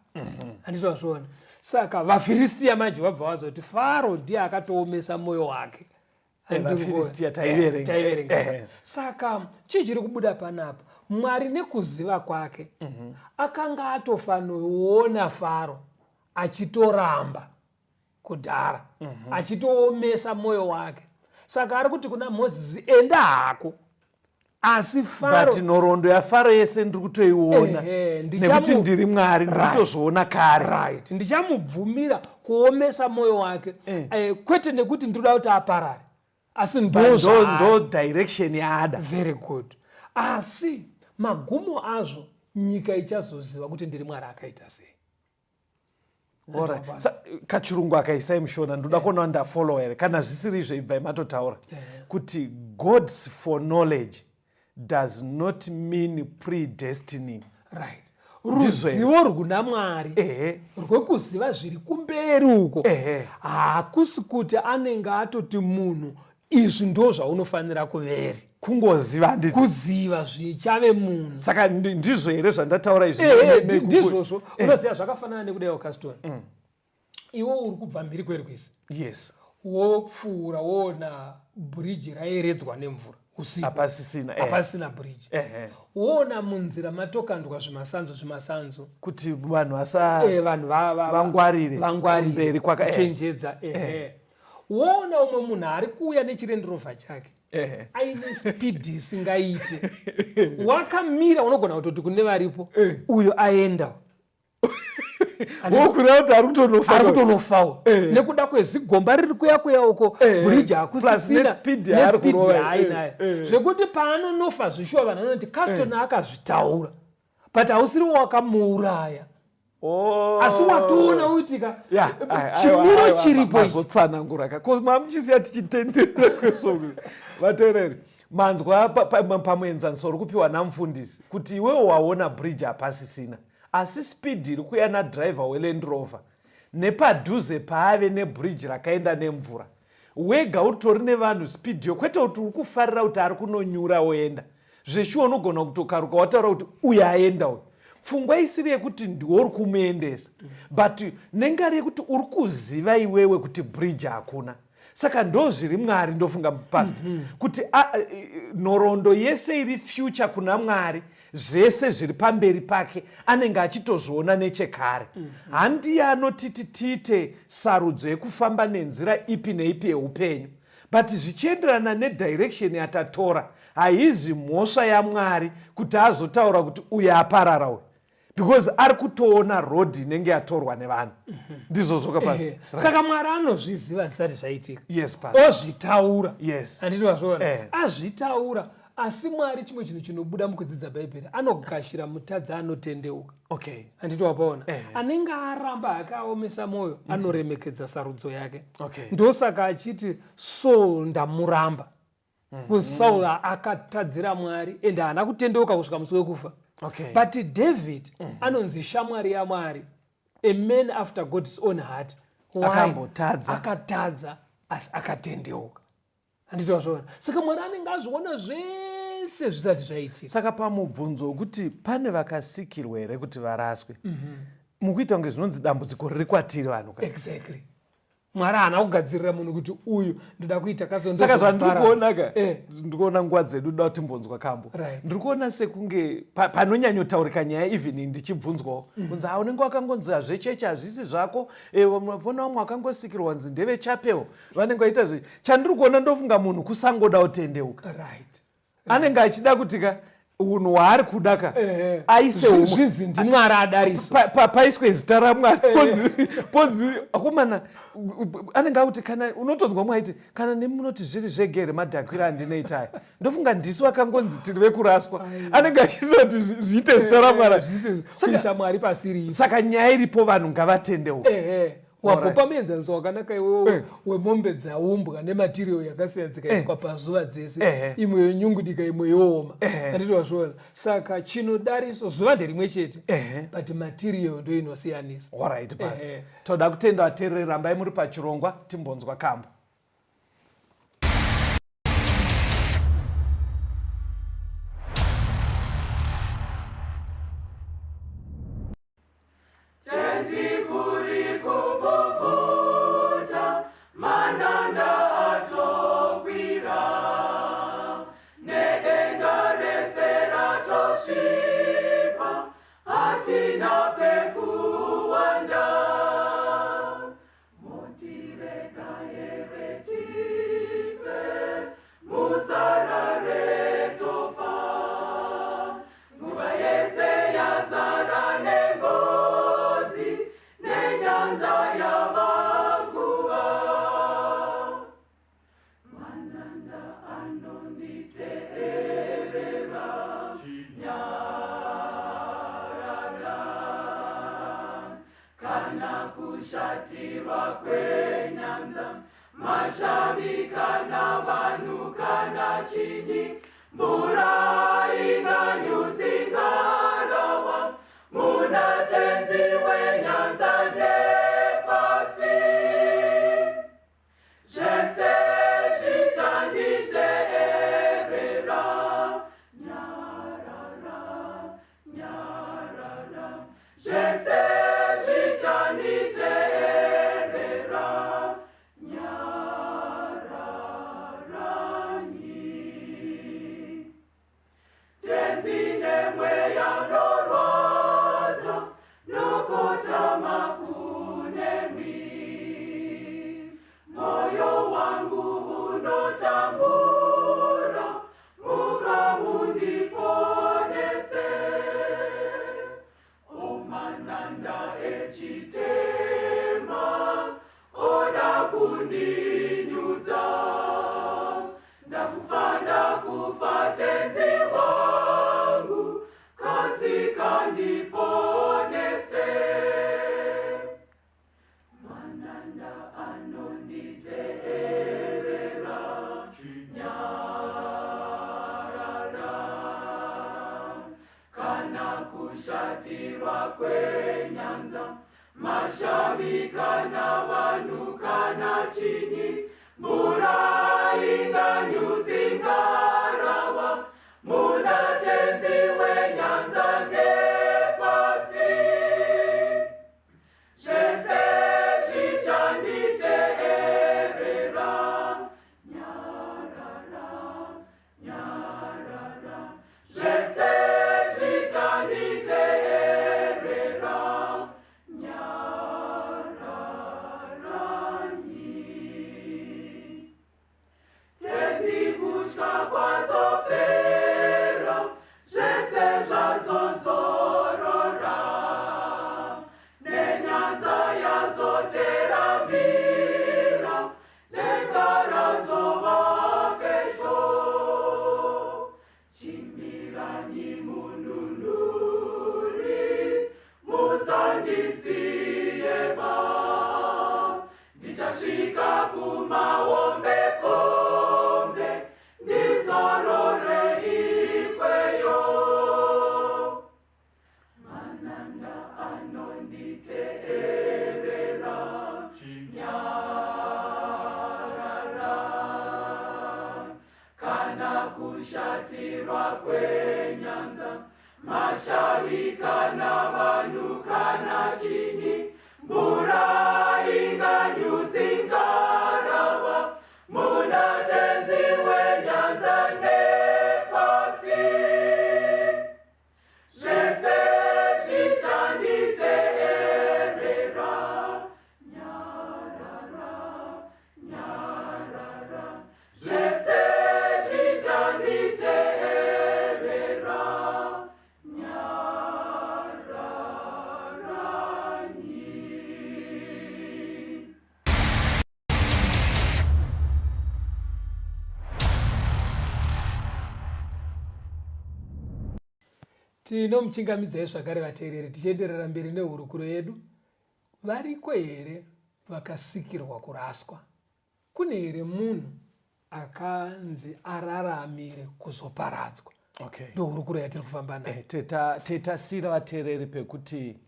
Handiti wazviona? Saka vaFiristiya manje vabva vazoti Faro ndiye akatoomesa mwoyo wake. VaFiristia taiverenga. Taiverenga. Saka chii chiri kubuda panapa? Mwari nekuziva kwake akanga atofanoona Faro achitoramba kudhara, achitoomesa mwoyo wake. Saka ari kuti kuna Mozisi, "Enda hako, asi Faro But nhoroondo yaFaro yese ndiri kutoiona nekuti ndiri Mwari, ndiri kutozviona kare. Right, ndichamubvumira kuomesa mwoyo wake, kwete nekuti ndinoda kuti aparare, asi But ndo zvaari. Ndo direction yaada. Very good. Asi magumo azvo, nyika ichazoziva kuti ndiri Mwari akaita sei. Alright. Kachirungu akaisai muShona, ndoda kuona kuti ndafollow here. Kana zvisiri izvo, ibvai matotaura kuti God's foreknowledge does not mean predestining. Right. Ndizvo here? Ruzivo rwuna Mwari rwekuziva zviri kumberi uko hakusi kuti anenge atoti munhu, "Izvi ndo zvaunofanira kuveri." Kungoziva, handiti? Kuziva zvichave munhu. Saka ndizvo here zvandataura izvi? Ndizvozvo. Unoziva, zvakafanana nekudaiwo, Caston, iwe uri kubva mhiri kwerwizi, wopfuura, woona bhiriji raeredzwa nemvura usiku. Hapasisina. Hapasisina bhiriji. Woona munzira matokandwa zvimasanzu zvimasanzu kuti vanhu vasa vanhu vangwarire vangwarire kumberi kuchenjedza. Ehe, woona umwe munhu ari kuuya nechiLand Rover chake aine spidi isingaite, wakamira, unogona kutoti kune varipo, "Uyo aenda." Wokureva kuti ari kutonofa. Ari kutonofawo nekuda kwezigomba riri kuya kuya uko, bhiriji Plus hakusisina, nespeed yaari nespeed kurova. yaainayo, zvekuti paanonofa zvishuwa vanhu vanoti Caston akazvitaura, but hausiri wakamuuraya, asi watoona uitika chimiro chiripo ichi. Mazotsanangura ka, cause mamuchisiya tichitenderera kwesoko. Vateereri, manzwa pamuenzaniso uri kupiwa namufundisi kuti iwewo waona bridge hapasisina, asi speed iri kuya nadhiraivha weLand Rover nepadhuze paave nebridge rakaenda nemvura. Wega utori nevanhu speed yo, kwete kuti uri kufarira kuti ari kunonyura woenda. Zveshuwa unogona kutokaruka wataura kuti uyu aenda uyu. Pfungwa isiri yekuti ndiwe uri kumuendesa, but nengari yekuti uri kuziva iwewe kuti bridge hakuna. Saka ndo zviri Mwari, ndofunga pastor, kuti nhoroondo yese iri future kuna Mwari, zvese zviri pamberi pake anenge achitozviona nechekare. Handiye anotiti tiite sarudzo yekufamba nenzira ipi neipi yeupenyu, but zvichienderana nedirection yatatora. Haizi mhosva yaMwari kuti azotaura kuti uyu aparara uyu, because ari kutoona road inenge yatorwa nevanhu. Ndizvozvo ka, pastor? Saka Mwari anozviziva zvisati zvaitika. Yes, pastor. Ozvitaura. Yes. Handiti wazviona? Eh. Azvitaura. Asi Mwari, chimwe chinhu chinobuda mukudzidza Bhaibheri, anogashira mutadzi anotendeuka. Handiti wapaona? Eh. Anenge aramba akaomesa mwoyo, anoremekedza sarudzo yake. Ndosaka achiti Saul ndamuramba. Saul akatadzira Mwari ende haana kutendeuka kusvika musi wekufa. But David anonzi shamwari yaMwari, a man after God's own heart. Why? Akambotadza. Akatadza asi akatendeuka. Handiti wazviona? Saka Mwari anenge azviona zvese zvisati zvaitika. Saka pamubvunzo wekuti pane vakasikirwa here kuti varaswe, mukuita kunge zvinonzi dambudziko riri kwatiri vanhu ka? Exactly. Mwari haana kugadzirira munhu kuti uyu ndoda kuita kazo. Saka zvandiri kuona ka, ndiri kuona nguva dzedu da timbonzwa kambo. Right. Ndiri kuona sekunge panonyanyotaurika nyaya, even ndichibvunzwawo kunzi, "Ha, unenge wakangonzi hazvechechi hazvisi zvako." Vona vamwe vakangosikirwa kunzi ndevechapel, vanenge vaita zve. Chandiri kuona, ndofunga munhu kusangoda kutendeuka. Anenge achida kuti ka unhu hwaari kuda ka aise umwe. Zvinzi ndiMwari adariso. Paiswe zita raMwari, ponzi akomana anenge akuti kana unotonzwa mwaiti kana nemunoti zviri zvegere madhakwiro andinoita aya, ndofunga ndisu akangonzi tiri vekuraswa. Anenge achiita kuti zviite zita raMwari. Kuisa Mwari pasiri. Saka nyaya iripo, vanhu ngavatendeuka. Ehe, wapopa muenzaniso wakanaka iwewo wemombe dzaumbwa nematerial yakasiyana, dzikaiswa pazuva dzese, imwe yonyungudika, imwe yooma. Handiti wazviona? Saka chinodariso zuva nderimwe chete, but material ndo inosiyanisa. Alright, pastor. Toda kutenda vateereri, rambai muri pachirongwa, timbonzwa kambo. Tenzi, kuri kupfupfuta, mananda atokwira, nedenga rese ratosvipa, hatina pekuwanda. Motirega here tife, musarare tofa? Nguva yese yazara nengozi, nenyanza yavakuva. Mananda anonditeerera, nyarara. Kana kushatirwa kwenyanza, mashavi kana vanhu kana chinyi, mvura inganyudzi ngarava, muna Tenzi wenyanza nepasi, zvese zvichanditeerera. Nyarara, nyarara, zvese zvichanditeerera. Nyararanyi. Tenzi, nemweya unorwadza nokotama kunemi, moyo wangu unotambura, mukamundiponese. Omananda echitema oda kundinyudza, ndakufa, ndakufa, Tenzi wangu, kasika ndiponese. Mananda anonditeerera, nyarara. Kana kushatirwa kwenyanza, mashavi kana vanhu kana chinyi, Mvura inganyudzi ngarava muna Tenzi wenyanza nepasi. Zvese zvichanditeerera. Nyarara, nyarara. Zvese zvichanditeerera. Nyararanyi. Tenzi kutya kwazopera, zvese zvazozorora. Nenyanza yazoteramira, denga razova pedyo. Chimiranyi mununuri, musandisiyeba. Ndichasvika kumahombekombe, ndizorore ikweyo. Mananda anonditeerera, nyarara. Kana kushatirwa kwenyanza, mashavi kana vanhu kana chinyi, mvura inganyudzi ngarava, muna Tenzi wenyanza nepasi. Zvese zvichanditeerera. Nyarara, nyarara. Zvese zvichanditeerera. Nyararanyi. Tinomuchingamidzai zvakare vateereri tichienderera mberi nehurukuro yedu. Variko here vakasikirwa kuraswa? Kune here munhu akanzi araramire kuzoparadzwa? Okay. Ndohurukuro yatiri kufamba nayo. Tetasiyira vateereri pekuti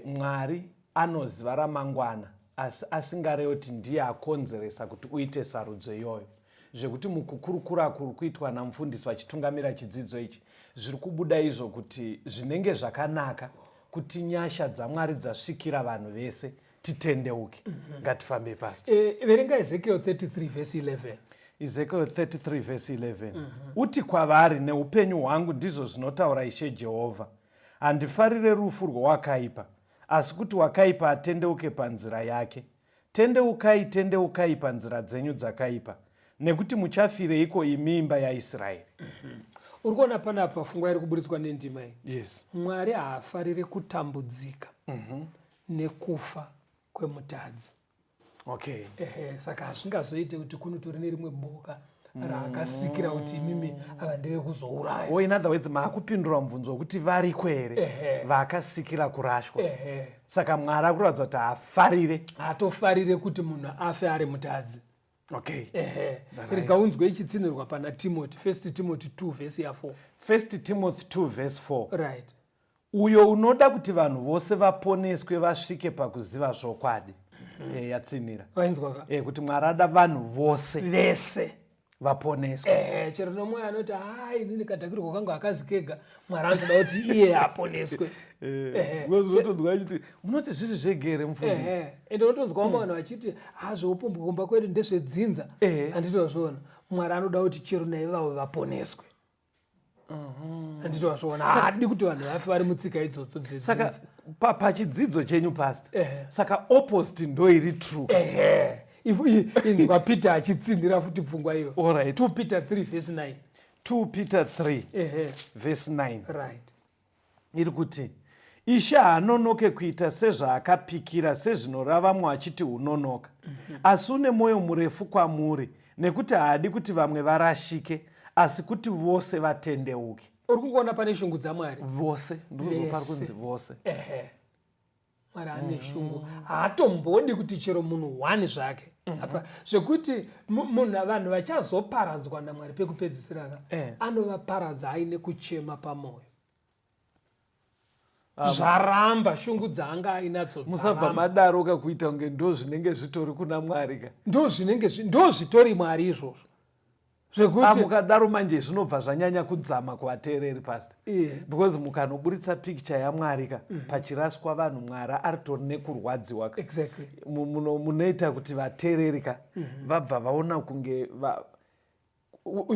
Mwari anoziva ramangwana asi asingarevi kuti ndiye akonzeresa kuti uite sarudzo iyoyo. Zvekuti mukukurukura kuri kuitwa namufundisi vachitungamira chidzidzo ichi zviri kubuda izvo kuti zvinenge zvakanaka kuti nyasha dzaMwari dzasvikira vanhu vese titendeuke. Ngatifambe pasi. Verenga Ezekiel 33 verse 11. Ezekiel 33 verse 11. Uti kwavari, neupenyu hwangu ndizvo zvinotaura Ishe Jehovha, handifarire rufu rwowakaipa, asi kuti wakaipa atendeuke panzira yake. Tendeukai, tendeukai panzira dzenyu dzakaipa, nekuti muchafireiko imi imba yaIsraeri? Uri kuona panapa pfungwa iri kuburitswa nendima iyi. Yes. Mwari haafarire kutambudzika nekufa kwemutadzi. Okay. Ehe, saka hazvingazoite kuti kunotori nerimwe boka raakasikira kuti imimi ava ndevekuzouraya. Oh, in other words, maakupindura mubvunzo wekuti variko here vaakasikira kurashwa. Saka Mwari akuratidza kuti haafarire. Haatofarire kuti munhu afe ari mutadzi. Okay. Ehe. Rega unzwe ichitsinhirwa pana Timothy, 1 Timothy 2 verse ya 4. 1 Timothy 2 verse 4. Right. Uyo unoda kuti vanhu vose vaponeswe vasvike pakuziva zvokwadi. Yatsinhira. Wainzwa ka? Kuti Mwari ada vanhu vose vese vaponeswe. Chero nomwe anoti hai inini kadhakirwa kangu hakazi kega, Mwari anotoda kuti iye aponeswe. Unotonzwa achiti munoti zviri zvega here mufundisi? Ende unotonzwa vamwe vanhu vachiti ha zveupombwe kumba kwedu ndezvedzinza. Handiti wazviona, Mwari anoda kuti chero naivavo vaponeswe. Handiti wazviona, haadi kuti vanhu vafe vari mutsika idzodzo dzedzinza. Saka pachidzidzo chenyu pastor, saka opposite ndo iri true. Ehe. Inzwa Peter achitsinhira futi pfungwa iyo. All right. 2 Peter 3 verse 9. 2 Peter 3 verse 9. Right. Iri kuti Ishe haanonoke kuita sezvaakapikira, sezvinorava achiti unonoka, asi une mwoyo murefu kwamuri, nekuti haadi kuti vamwe varashike, asi kuti vose vatendeuke. Uri kungoona pane shungu dzaMwari. Vose, ndozopari kunzi vose. Ehe. Mwari ane shungu, haatombodi kuti chero munhu one zvake. Apa zvekuti munhu vanhu vachazoparadzwa naMwari pekupedzisira ka, anovaparadza aine kuchema pamoyo. Zvaramba, shungu dzaanga ainadzo. Musabva madaro ka, kuita kunge ndo zvinenge zvitori kuna Mwari ka. Ndo zvinenge ndo zvitori Mwari izvozvo zvekuti ah, mukadaro manje zvinobva zvanyanya kudzama kuvateereri, pastor, because mukanoburitsa picture yaMwari ka pachiraswa vanhu, Mwari aritori nekurwadziwa ka. Munoita kuti vateereri ka vabva vaona kunge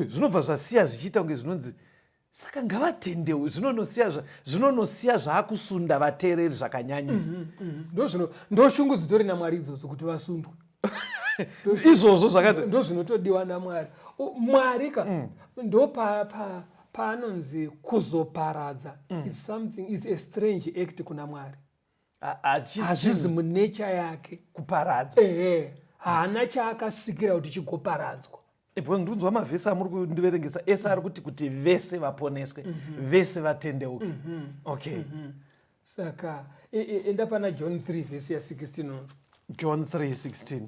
zvinobva zvasiya zvichiita kunge zvinonzi saka ngavatendewe, zvinonosiya zvaakusunda vateereri zvakanyanyisa. Ndo shungu dzitori naMwari idzodzo, kuti vasundwe. Izvozvo zvakati Ndo zvinotodiwa naMwari. Mwari ka ndo paanonzi kuzoparadza, it's something, it's a strange act kuna Mwari. Hazvizi munature yake. Kuparadza. Ehe, haana chaakasikira kuti chigoparadzwa. Because ndinzwa mavhesi amuri kundiverengesa ese ari kuti vese vaponeswe, vese vatendeuke. Okay. Saka enda pana John 3 vhesi ya16 unonzwa. John 3:16.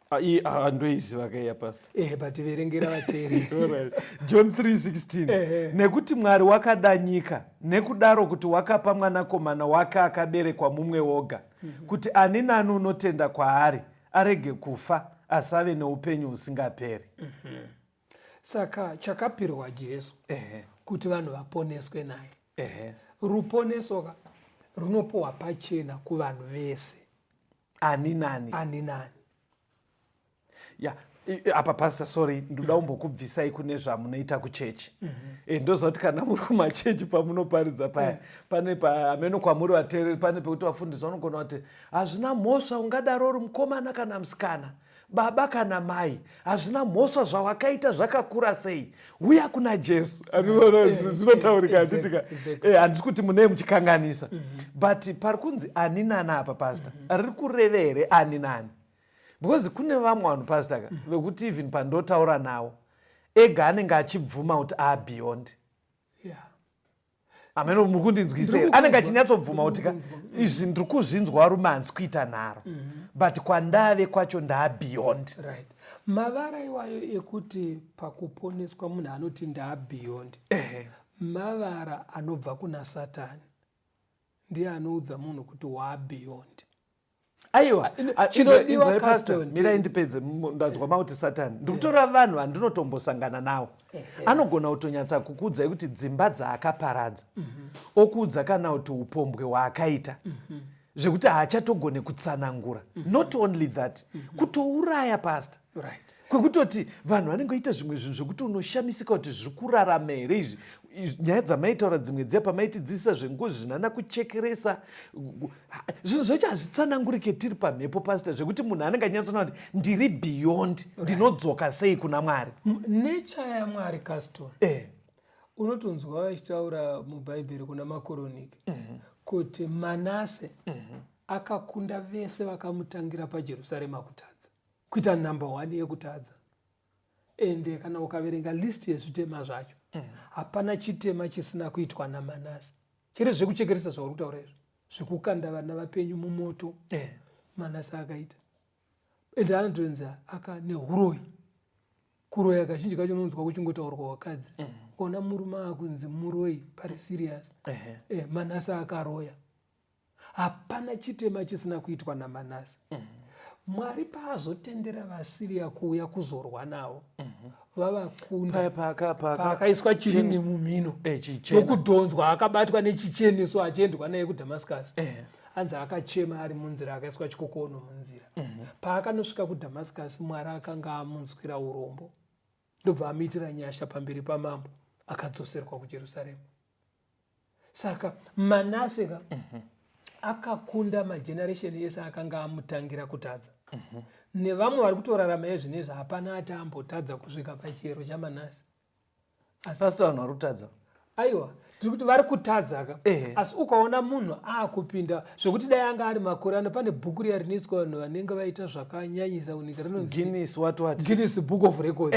Ah, iyi ndoiziva kaiya, pastor. Ehe, but verengera vateereri. Alright. John 3:16. Nekuti Mwari wakada nyika nekudaro kuti wakapa mwanakomana wake akaberekwa mumwe woga, kuti ani nani unotenda kwaari arege kufa asi ave neupenyu husingaperi. Saka chakapirwa Jesu kuti vanhu vaponeswe naye. Ruponeso ka runopiwa pachena kuvanhu vese. Ani nani. Ani nani. Ya, apa pastor, sorry, ndoda kumbokubvisai kune zvamunoita kuchechi. Ndoziva kuti kana muri kumachechi pamunoparidza paya, pane paameno kwamuri vateereri, pane pekuti vafundisi vanogona kuti hazvina mhosva ungadaro uri mukomana kana musikana, baba kana mai, hazvina mhosva zvawakaita zvakakura sei, uya kuna Jesu. Andinoona zvinotaurika, handitika? Handisi kuti munee muchikanganisa, but pari kunzi ani nani apa, pastor, riri kureve here ani nani? Because kune vamwe vanhu, pastor ka, vekuti even pandotaura navo ega anenge achibvuma kuti abeyond. Ameno muri kundinzwisa here? Anenge achinyatsobvuma kuti ka izvi ndiri kuzvinzwa, rume, handisi kuita nharo, but kwandave kwacho ndaabeyond. Right, mavara iwayo ekuti pakuponeswa munhu anoti ndaabeyond, mavara anobva kuna Satani. Ndiye anoudza munhu kuti waabeyond. Aiwa. Chinodiwa, Inzwai, pastor, Caston, mirai ndipedze. Ndanzwa mauti Satani. Ndikutora vanhu vandinotombosangana navo, anogona kutonyatsa kukuudzai kuti dzimba dzaakaparadza, okuudza kana kuti upombwe hwaakaita zvekuti haachatogone kutsanangura. Not only that, kutouraya, pastor, kwekutoti vanhu vanenge vaita zvimwe zvinhu zvekuti unoshamisika kuti zviri kurarama here izvi. Nyaya dzamaitaura dzimwe dziya pamaitidzidzisa zvengozi, zvinana kuchekeresa, zvinhu zvacho hazvitsanangurike tiri pamhepo, pastor, zvekuti munhu anenge achinyatsona kuti ndiri beyond, ndinodzoka sei kuna Mwari? Nature yaMwari, Caston, unotonzwa vachitaura muBhaibheri kuna Makoroniki kuti Manase akakunda vese vakamutangira paJerusarema kutadza, kuita number one yekutadza. Ende kana ukaverenga list yezvitema zvacho, hapana chitema chisina kuitwa naManase. Chere zvekuchekeresa zvauri kutaura izvo, zvekukanda vana vapenyu mumoto, Manase akaita. Ende anotonzi aka neuroyi. Kuroya kazhinji kacho unonzwa kuchingotaurwa wakadzi. Ukaona murume akunzi muroyi, pari serious. Manase akaroya. Hapana chitema chisina kuitwa naManase. Mwari paazotendera vaSiriya kuuya kuzorwa navo, vavakunda. Paya Paakaiswa chiringi mumhino, chichena. Nokudhonzwa, akabatwa nechicheneso achiendwa naye kuDhamascus. Anzi akachema ari munzira, akaiswa chikokono munzira. Paakanosvika kuDhamascus, Mwari akanga amunzwira urombo, ndobva amuitira nyasha pamberi pamambo, akadzoserwa kuJerusarema. Saka Manase ka akakunda mageneration ese akanga amutangira kutadza. Nevamwe vari kutorarama ezvinezvi, hapana ati ambotadza kusvika pachiyero chaManase. Pastor, vanhu vari kutadza. Aiwa, tiri kuti vari kutadza ka. Asi ukaona munhu akupinda zvekuti dai anga ari makore ano, pane bhuku riya rinoiswa vanhu vanenge vaita zvakanyanyisa kunyika, rinonzi Guinness what what. Guinness Book of Records.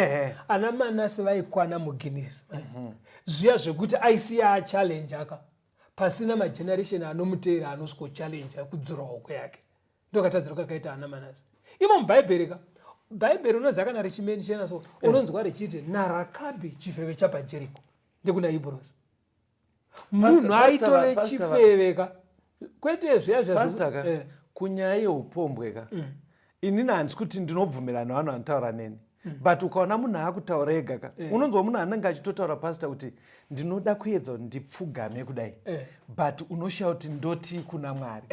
Ana Manase vaikwana muGuinness zviya zvekuti aisiya achallenge aka pasina mageneration anomuteera anosvikochallenge kudzura hoko yake. Ndokatadziro kakaita ana Manase imo mubhaibheri ka. Bhaibheri unoziva kana richimenshena so, unonzwa richiti naRakabhi chifeve chapaJeriko ndekuna Hebrews. Munhu aitove chifeve ka, kwete zviya zviya ka. Eh. Kunyaya yeupombwe ka, inini handisi kuti ndinobvumirana nevanhu vanotaura neni, but ukaona munhu akutaura ega ka, unonzwa munhu anenge achitotaura, pastor, kuti ndinoda kuedza kuti ndipfugame kudai, but unoshaya kuti ndoti kuna Mwari.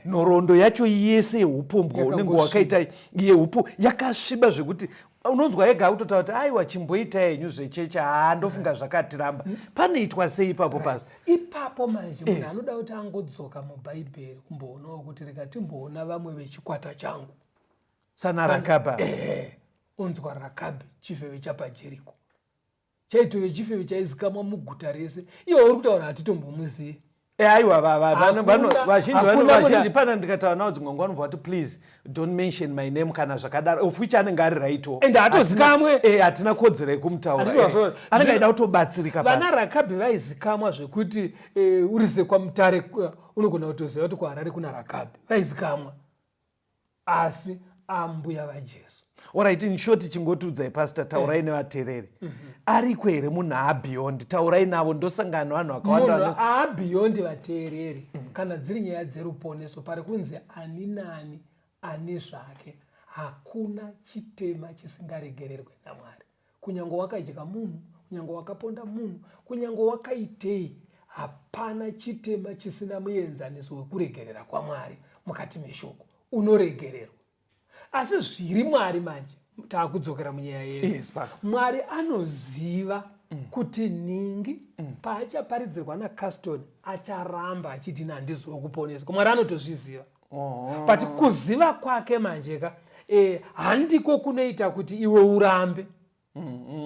Nhoroondo yacho yese yeupombwe unenge wakaita yeupo yakasviba zvekuti unonzwa ega akutotaura kuti aiwa, chimboita henyu zvechechi, haa, ndofunga zvakatiramba. Panoitwa sei ipapo, pastor? Ipapo manje munhu anoda kuti angodzoka mubhaibheri kumboonawo kuti rega timboona vamwe vechikwata changu. Sana Rakabha. Ehe, onzwa Rakabhi, chifeve chapaJeriko, chaitove chifeve chaizikamwa muguta rese. Iwe uri kutaura hatitombomuzivi. Eh, aiwa, vazhinji pana ndikataura navo dzimwe nguva vanobva vati, "Please don't mention my name," kana zvakadaro, of which anenge ari right. Ende hatozikamwe. Hatina kodzero yekumutaura. Anenge aida kutobatsirika. Vana Rakabhi vaizikamwa zvekuti uri sekwaMutare, unogona kutoziva kuti kuHarare kuna Rakabhi. Vaizikamwa, asi ambuya vaJesu. Alright, in short, chingotiudzai, pastor, taurai nevateereri. Ariko here munhu aabeyond? Taurai navo, ndosangana nevanhu vakawanda. Munhu aabeyond vateereri, kana dziri nyaya dzeruponeso, pari kunzi ani nani ani zvake, hakuna chitema chisingaregererwe naMwari. Kunyange wakadya munhu, kunyange wakaponda munhu, kunyange wakaitei, hapana chitema chisina muenzaniso wekuregerera kwaMwari. Mukati meshoko unoregererwa. Asi zviri Mwari manje, taakudzokera munyaya yedu. Yes, pastor. Mwari anoziva kuti nhingi paachaparidzirwa naCaston acharamba achiti handiziwa kuponeswa. Mwari anotozviziva. But kuziva kwake manje ka, handiko kunoita kuti iwe urambe.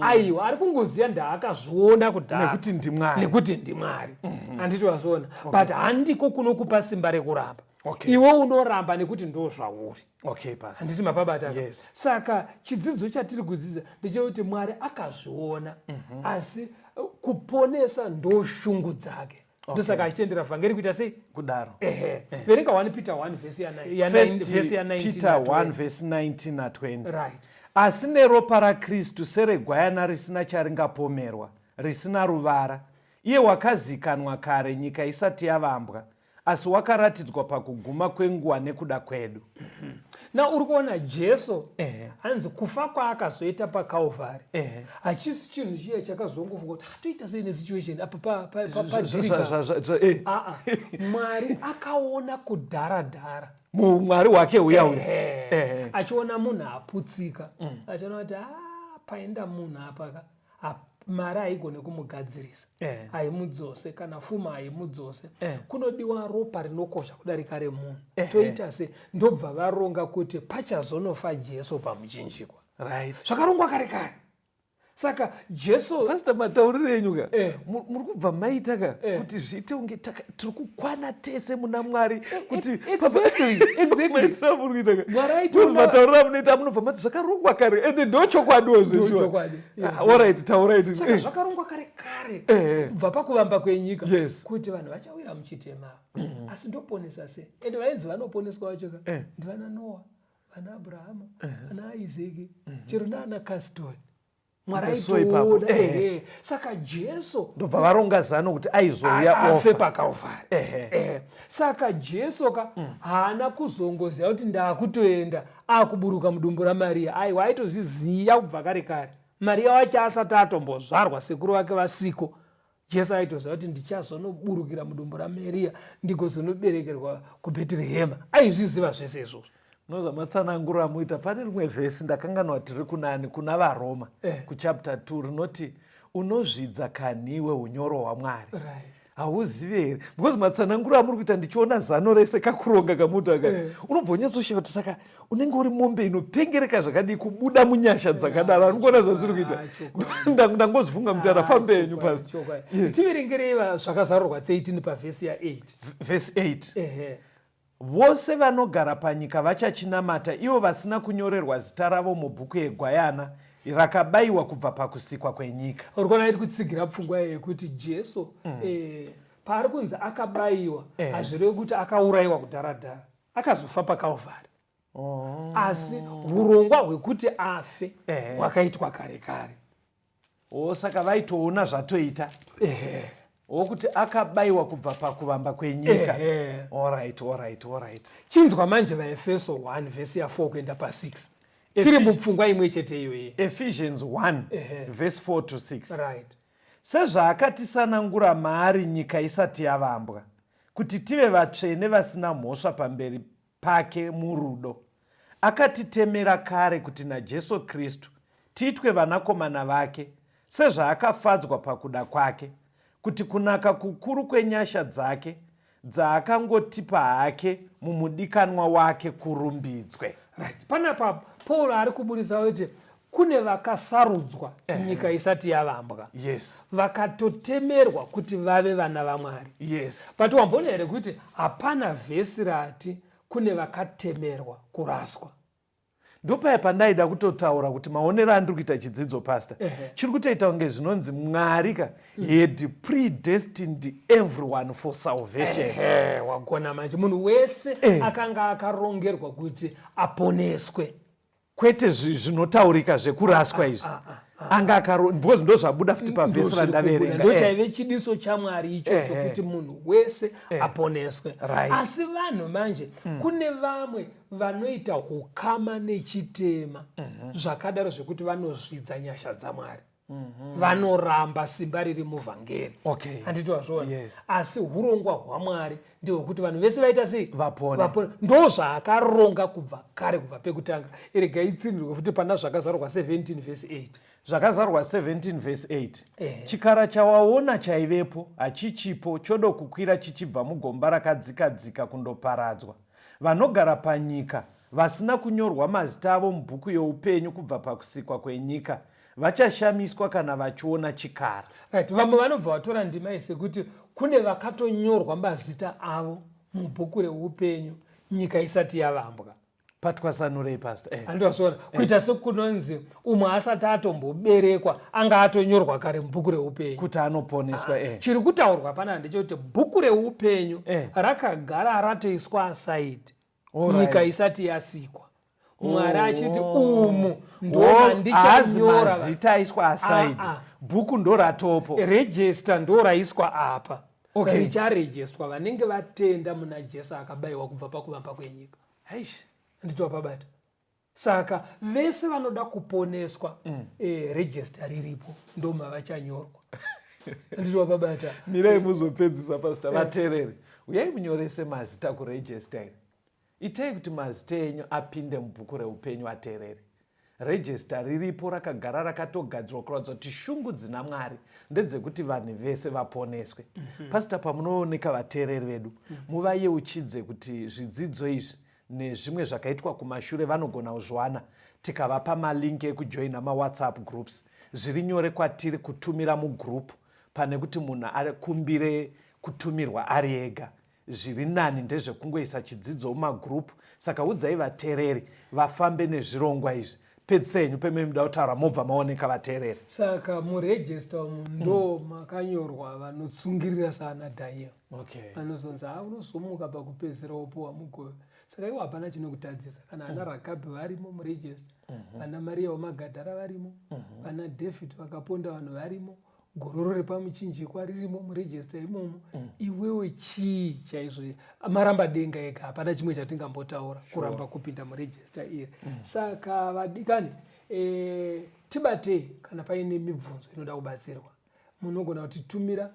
Aiwa, ari kungoziva, ndaakazviona kudhara. Nekuti ndiMwari. Nekuti ndiMwari, handiti wazviona? But handiko kunokupa simba rekuramba. Iwe unoramba nekuti ndo zvauri. Okay, pastor. Handiti mapabata? Yes. Saka chidzidzo chatiri kudzidza ndechekuti Mwari akazviona, asi kuponesa ndo shungu dzake. Ndosaka achitendera vhangeri kuita sei? Kudaro. Ehe, verenga 1 Peter 1 vhesi ya 9 ya First 9, vhesi ya 19 Peter na 1 20. Vhesi 19 na 20. Right. Asi neropa raKristu seregwayana risina charingapomerwa, risina ruvara, iye wakazikanwa kare nyika isati yavambwa, asi wakaratidzwa pakuguma kwenguva nekuda kwedu. Na uri kuona Jesu, hanzi kufa kwaakazoita paKalvari hachisi chinhu chiya chakazongofunga kuti hatoita sei nesituation apa paJeriko. Aa, Mwari akaona kudhara dhara. Mumwari hwake uya uya. Achiona munhu aputsika, achiona kuti a paenda munhu apa ka, mari haigone kumugadzirisa, haimudzose, kana fuma haimudzose. Kunodiwa ropa rinokosha kudarika remunhu. Toita se ndobva varonga kuti pachazonofa Jesu pamuchinjikwa. Zvakarongwa kare kare. Saka Jesu Pastor, matauriro enyu ka, muri kubva maita ka kuti zviite kunge tiri kukwana tese muna Mwari, kuti Exactly. Maitiro amuri kuita ka. Mwari Because matauriro amunoita, munobva mati zvakarongwa kare, ende ndochokwadiwo zveshuwa. Ndochokwadi, yeah. Alright, taurai. Saka zvakarongwa kare kare kubva pakuvamba kwenyika kuti vanhu vachawira muchitema, asi ndoponesa sei? Ende vainzi vanoponeswa vacho ka, ndivana Noa, vana Abrahama, vana Isaki, chero naana Caston. Mwari So ipapo, aitoona. Ehe, saka Jesu Ndobva varonga zano kuti aizouya afe ofa paKalvari. Saka Jesu ka haana kuzongoziva kuti ndaakutoenda akuburuka mudumbu raMariya. Aiwa, aitozviziva kubva kare kare. Mariya wacho asati atombozvarwa, sekuru vake vasiko, Jesu aitoziva kuti ndichazonoburukira mudumbu raMariya, ndigozonoberekerwa kuBheterehema. Aizviziva zvese izvozvo. Unoziva, matsananguro amuita, pane rimwe vhesi, ndakanganwa tiri kunani, kuna vaRoma, kuchapter 2, rinoti unozvidza kaniwe unyoro hwaMwari. Hauzivi here? Because matsananguro amuri kuita, ndichiona zano rese kakuronga kamuti aka, unobva unyatsosheva kuti saka unenge uri mombe inopengereka zvakadii kubuda munyasha dzakadaro? Ari kuona zvazviri kuita. Ah, chokwadi. Ndangozvifunga kuti arafambe henyu, pastor. Chokwadi. Tiverengerei Zvakazarurwa 13 pavhesi ya8. Vhesi 8. Ehe. Vose vanogara panyika vachachinamata, ivo vasina kunyorerwa zita ravo mubhuku yegwayana rakabayiwa kubva pakusikwa kwenyika. Uri kuona, iri kutsigira pfungwa yekuti Jesu paari kunzi akabayiwa, hazvirevi kuti akaurayiwa kudharadhara. Akazofa paKalvari, asi urongwa hwekuti afe hwakaitwa kare kare. O, saka vaitoona zvatoita. Ehe. Wokuti akabayiwa kubva pakuvamba kwenyika. Ehe. Alright, alright, alright. Chinzwa manje vaEfeso 1 vhesi ya4 kuenda pa6, tiri mupfungwa imwe chete iyoyi. Ephesians 1 verse 4 to 6. Sezvaakatisanangura maari nyika isati yavambwa, kuti tive vatsvene vasina mhosva pamberi pake murudo. Akatitemera kare kuti naJesu Kristu tiitwe vanakomana vake, sezvaakafadzwa pakuda kwake, kuti kunaka kukuru kwenyasha dzake dzaakangotipa hake mumudikanwa wake kurumbidzwe. Right. Panapa Paul ari kuburitsa kuti kune vakasarudzwa nyika isati yavambwa. Vakatotemerwa kuti vave vana vaMwari. But wamboona here kuti hapana vhesi rati kune vakatemerwa kuraswa? Ndopaya pandaida kutotaura kuti maonero andiri kuita chidzidzo, Pastor, chiri kutoita kunge zvinonzi Mwari ka had predestined everyone for salvation. Ehe, wagona manje. Munhu wese akanga akarongerwa kuti aponeswe. Kwete zvinotaurika zvekuraswa izvi. Anga akaro, because ndo zvabuda futi pavhesi randaverenga. Ndo chaive chidiso chaMwari ichocho, kuti munhu wese aponeswe. Asi vanhu manje, kune vamwe vanoita ukama nechitema zvakadaro zvekuti vanozvidza nyasha dzaMwari, vanoramba simba riri muvhangeri. Handiti wazviona? Yes. Asi urongwa hwaMwari ndehwekuti vanhu vese vaita sei? Vapone. Vapone. Ndo zvaakaronga kubva kare, kubva pekutanga. Regai itsinhirwe futi pana Zvakazarurwa 17 vhesi 8. Zvakazarurwa 17 vhesi 8. Chikara chawaona chaivepo, hachichipo, chodokukwira chichibva mugomba rakadzika-dzika kundoparadzwa. Vanogara panyika, vasina kunyorwa mazita avo mubhuku youpenyu kubva pakusikwa kwenyika, vachashamiswa kana vachiona chikara. Right. Vamwe vanobva vatora ndima iyi sekuti kune vakatonyorwa mazita avo mubhuku reupenyu nyika isati yavambwa. Patwasanurei, Pastor. Handiti wazviona? Kuita sekunonzi umwe asati atomboberekwa anga atonyorwa kare mubhuku reupenyu kuti anoponeswa. Chiri kutaurwa panapa ndechekuti bhuku reupenyu rakagara ratoiswa aside nyika isati yasikwa, Mwari achiti umu ndo Oh, haazi mandichanyora. Mazita aiswa aside. Ah, ah. Bhuku ndo ratopo. Register ndo raiswa apa. Richarejestwa vanenge vatenda muna Jesu akabayiwa kubva pakuvamba kwenyika. Eish. Handiti wapabata? Saka vese vanoda kuponeswa, register riripo, ndo mavachanyorwa. Handiti wapabata? Mirai muzopedzisa, Pastor. Vateereri, uyai munyorese mazita kuregister iri. Itai kuti mazita enyu apinde mubhuku reupenyu. Vateereri, register riripo, rakagara rakatogadzirwa kuratidza kuti shungu dzina Mwari ndedzekuti vanhu vese vaponeswe. Pastor, pamunooneka vateereri vedu, muvayeuchidze kuti zvidzidzo izvi nezvimwe zvakaitwa kumashure vanogona kuzviwana tikavapa malink ekujoina maWhatsApp groups. Zviri nyore kwatiri kutumira mugroup pane kuti munhu akumbire kutumirwa ari ega. Zviri nani ndezvekungoisa chidzidzo mumagroup. Saka udzai vateereri vafambe nezvirongwa izvi. Pedzisa henyu pemene muda kutaura, mobva maoneka vateereri. Saka muregister umu ndo makanyorwa vanotsungirira saana Daniel, vanozonzi, ha, unozomuka pakupedzisira wopuwa mugove. Saka iwo hapana chinokutadzisa. Kana ana Rakabhi varimo muregister, vana Mariya wemagadhara varimo, vana David vakaponda vanhu varimo, gororo repamuchinjikwa ririmo muregister imomo. Iwewe chii chaizvo? Maramba denga ega, hapana chimwe chatingambotaura, kuramba kupinda muregister iri. Saka vadikani, tibatei kana paine mibvunzo inoda kubatsirwa. Munogona kutitumira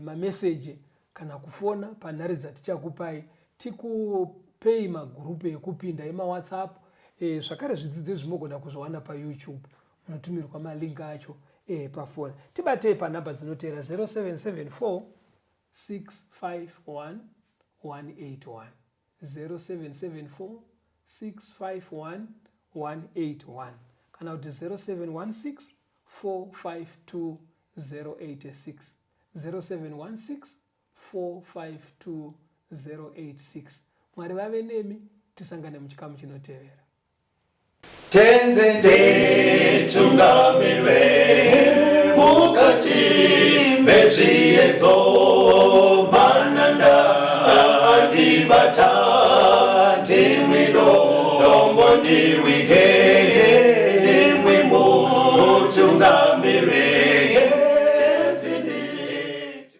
mameseji kana kufona panhare dzatichakupai, tikupei magurupu ekupinda emaWhatsApp. Zvakare zvidzidzo zvinogona kuzviwana paYouTube, munotumirwa malink acho pafoni. Tibatei panhamba dzinotevera: 0774 651 181, 0774 651 181, kana kuti 0716 452 086, 0716 452 086. Mwari vave nemi, tisangane muchikamu chinotevera. Tenzi nditungamire mukati mezviedzo, mananda andibata, ndimwino dombo ndiwige.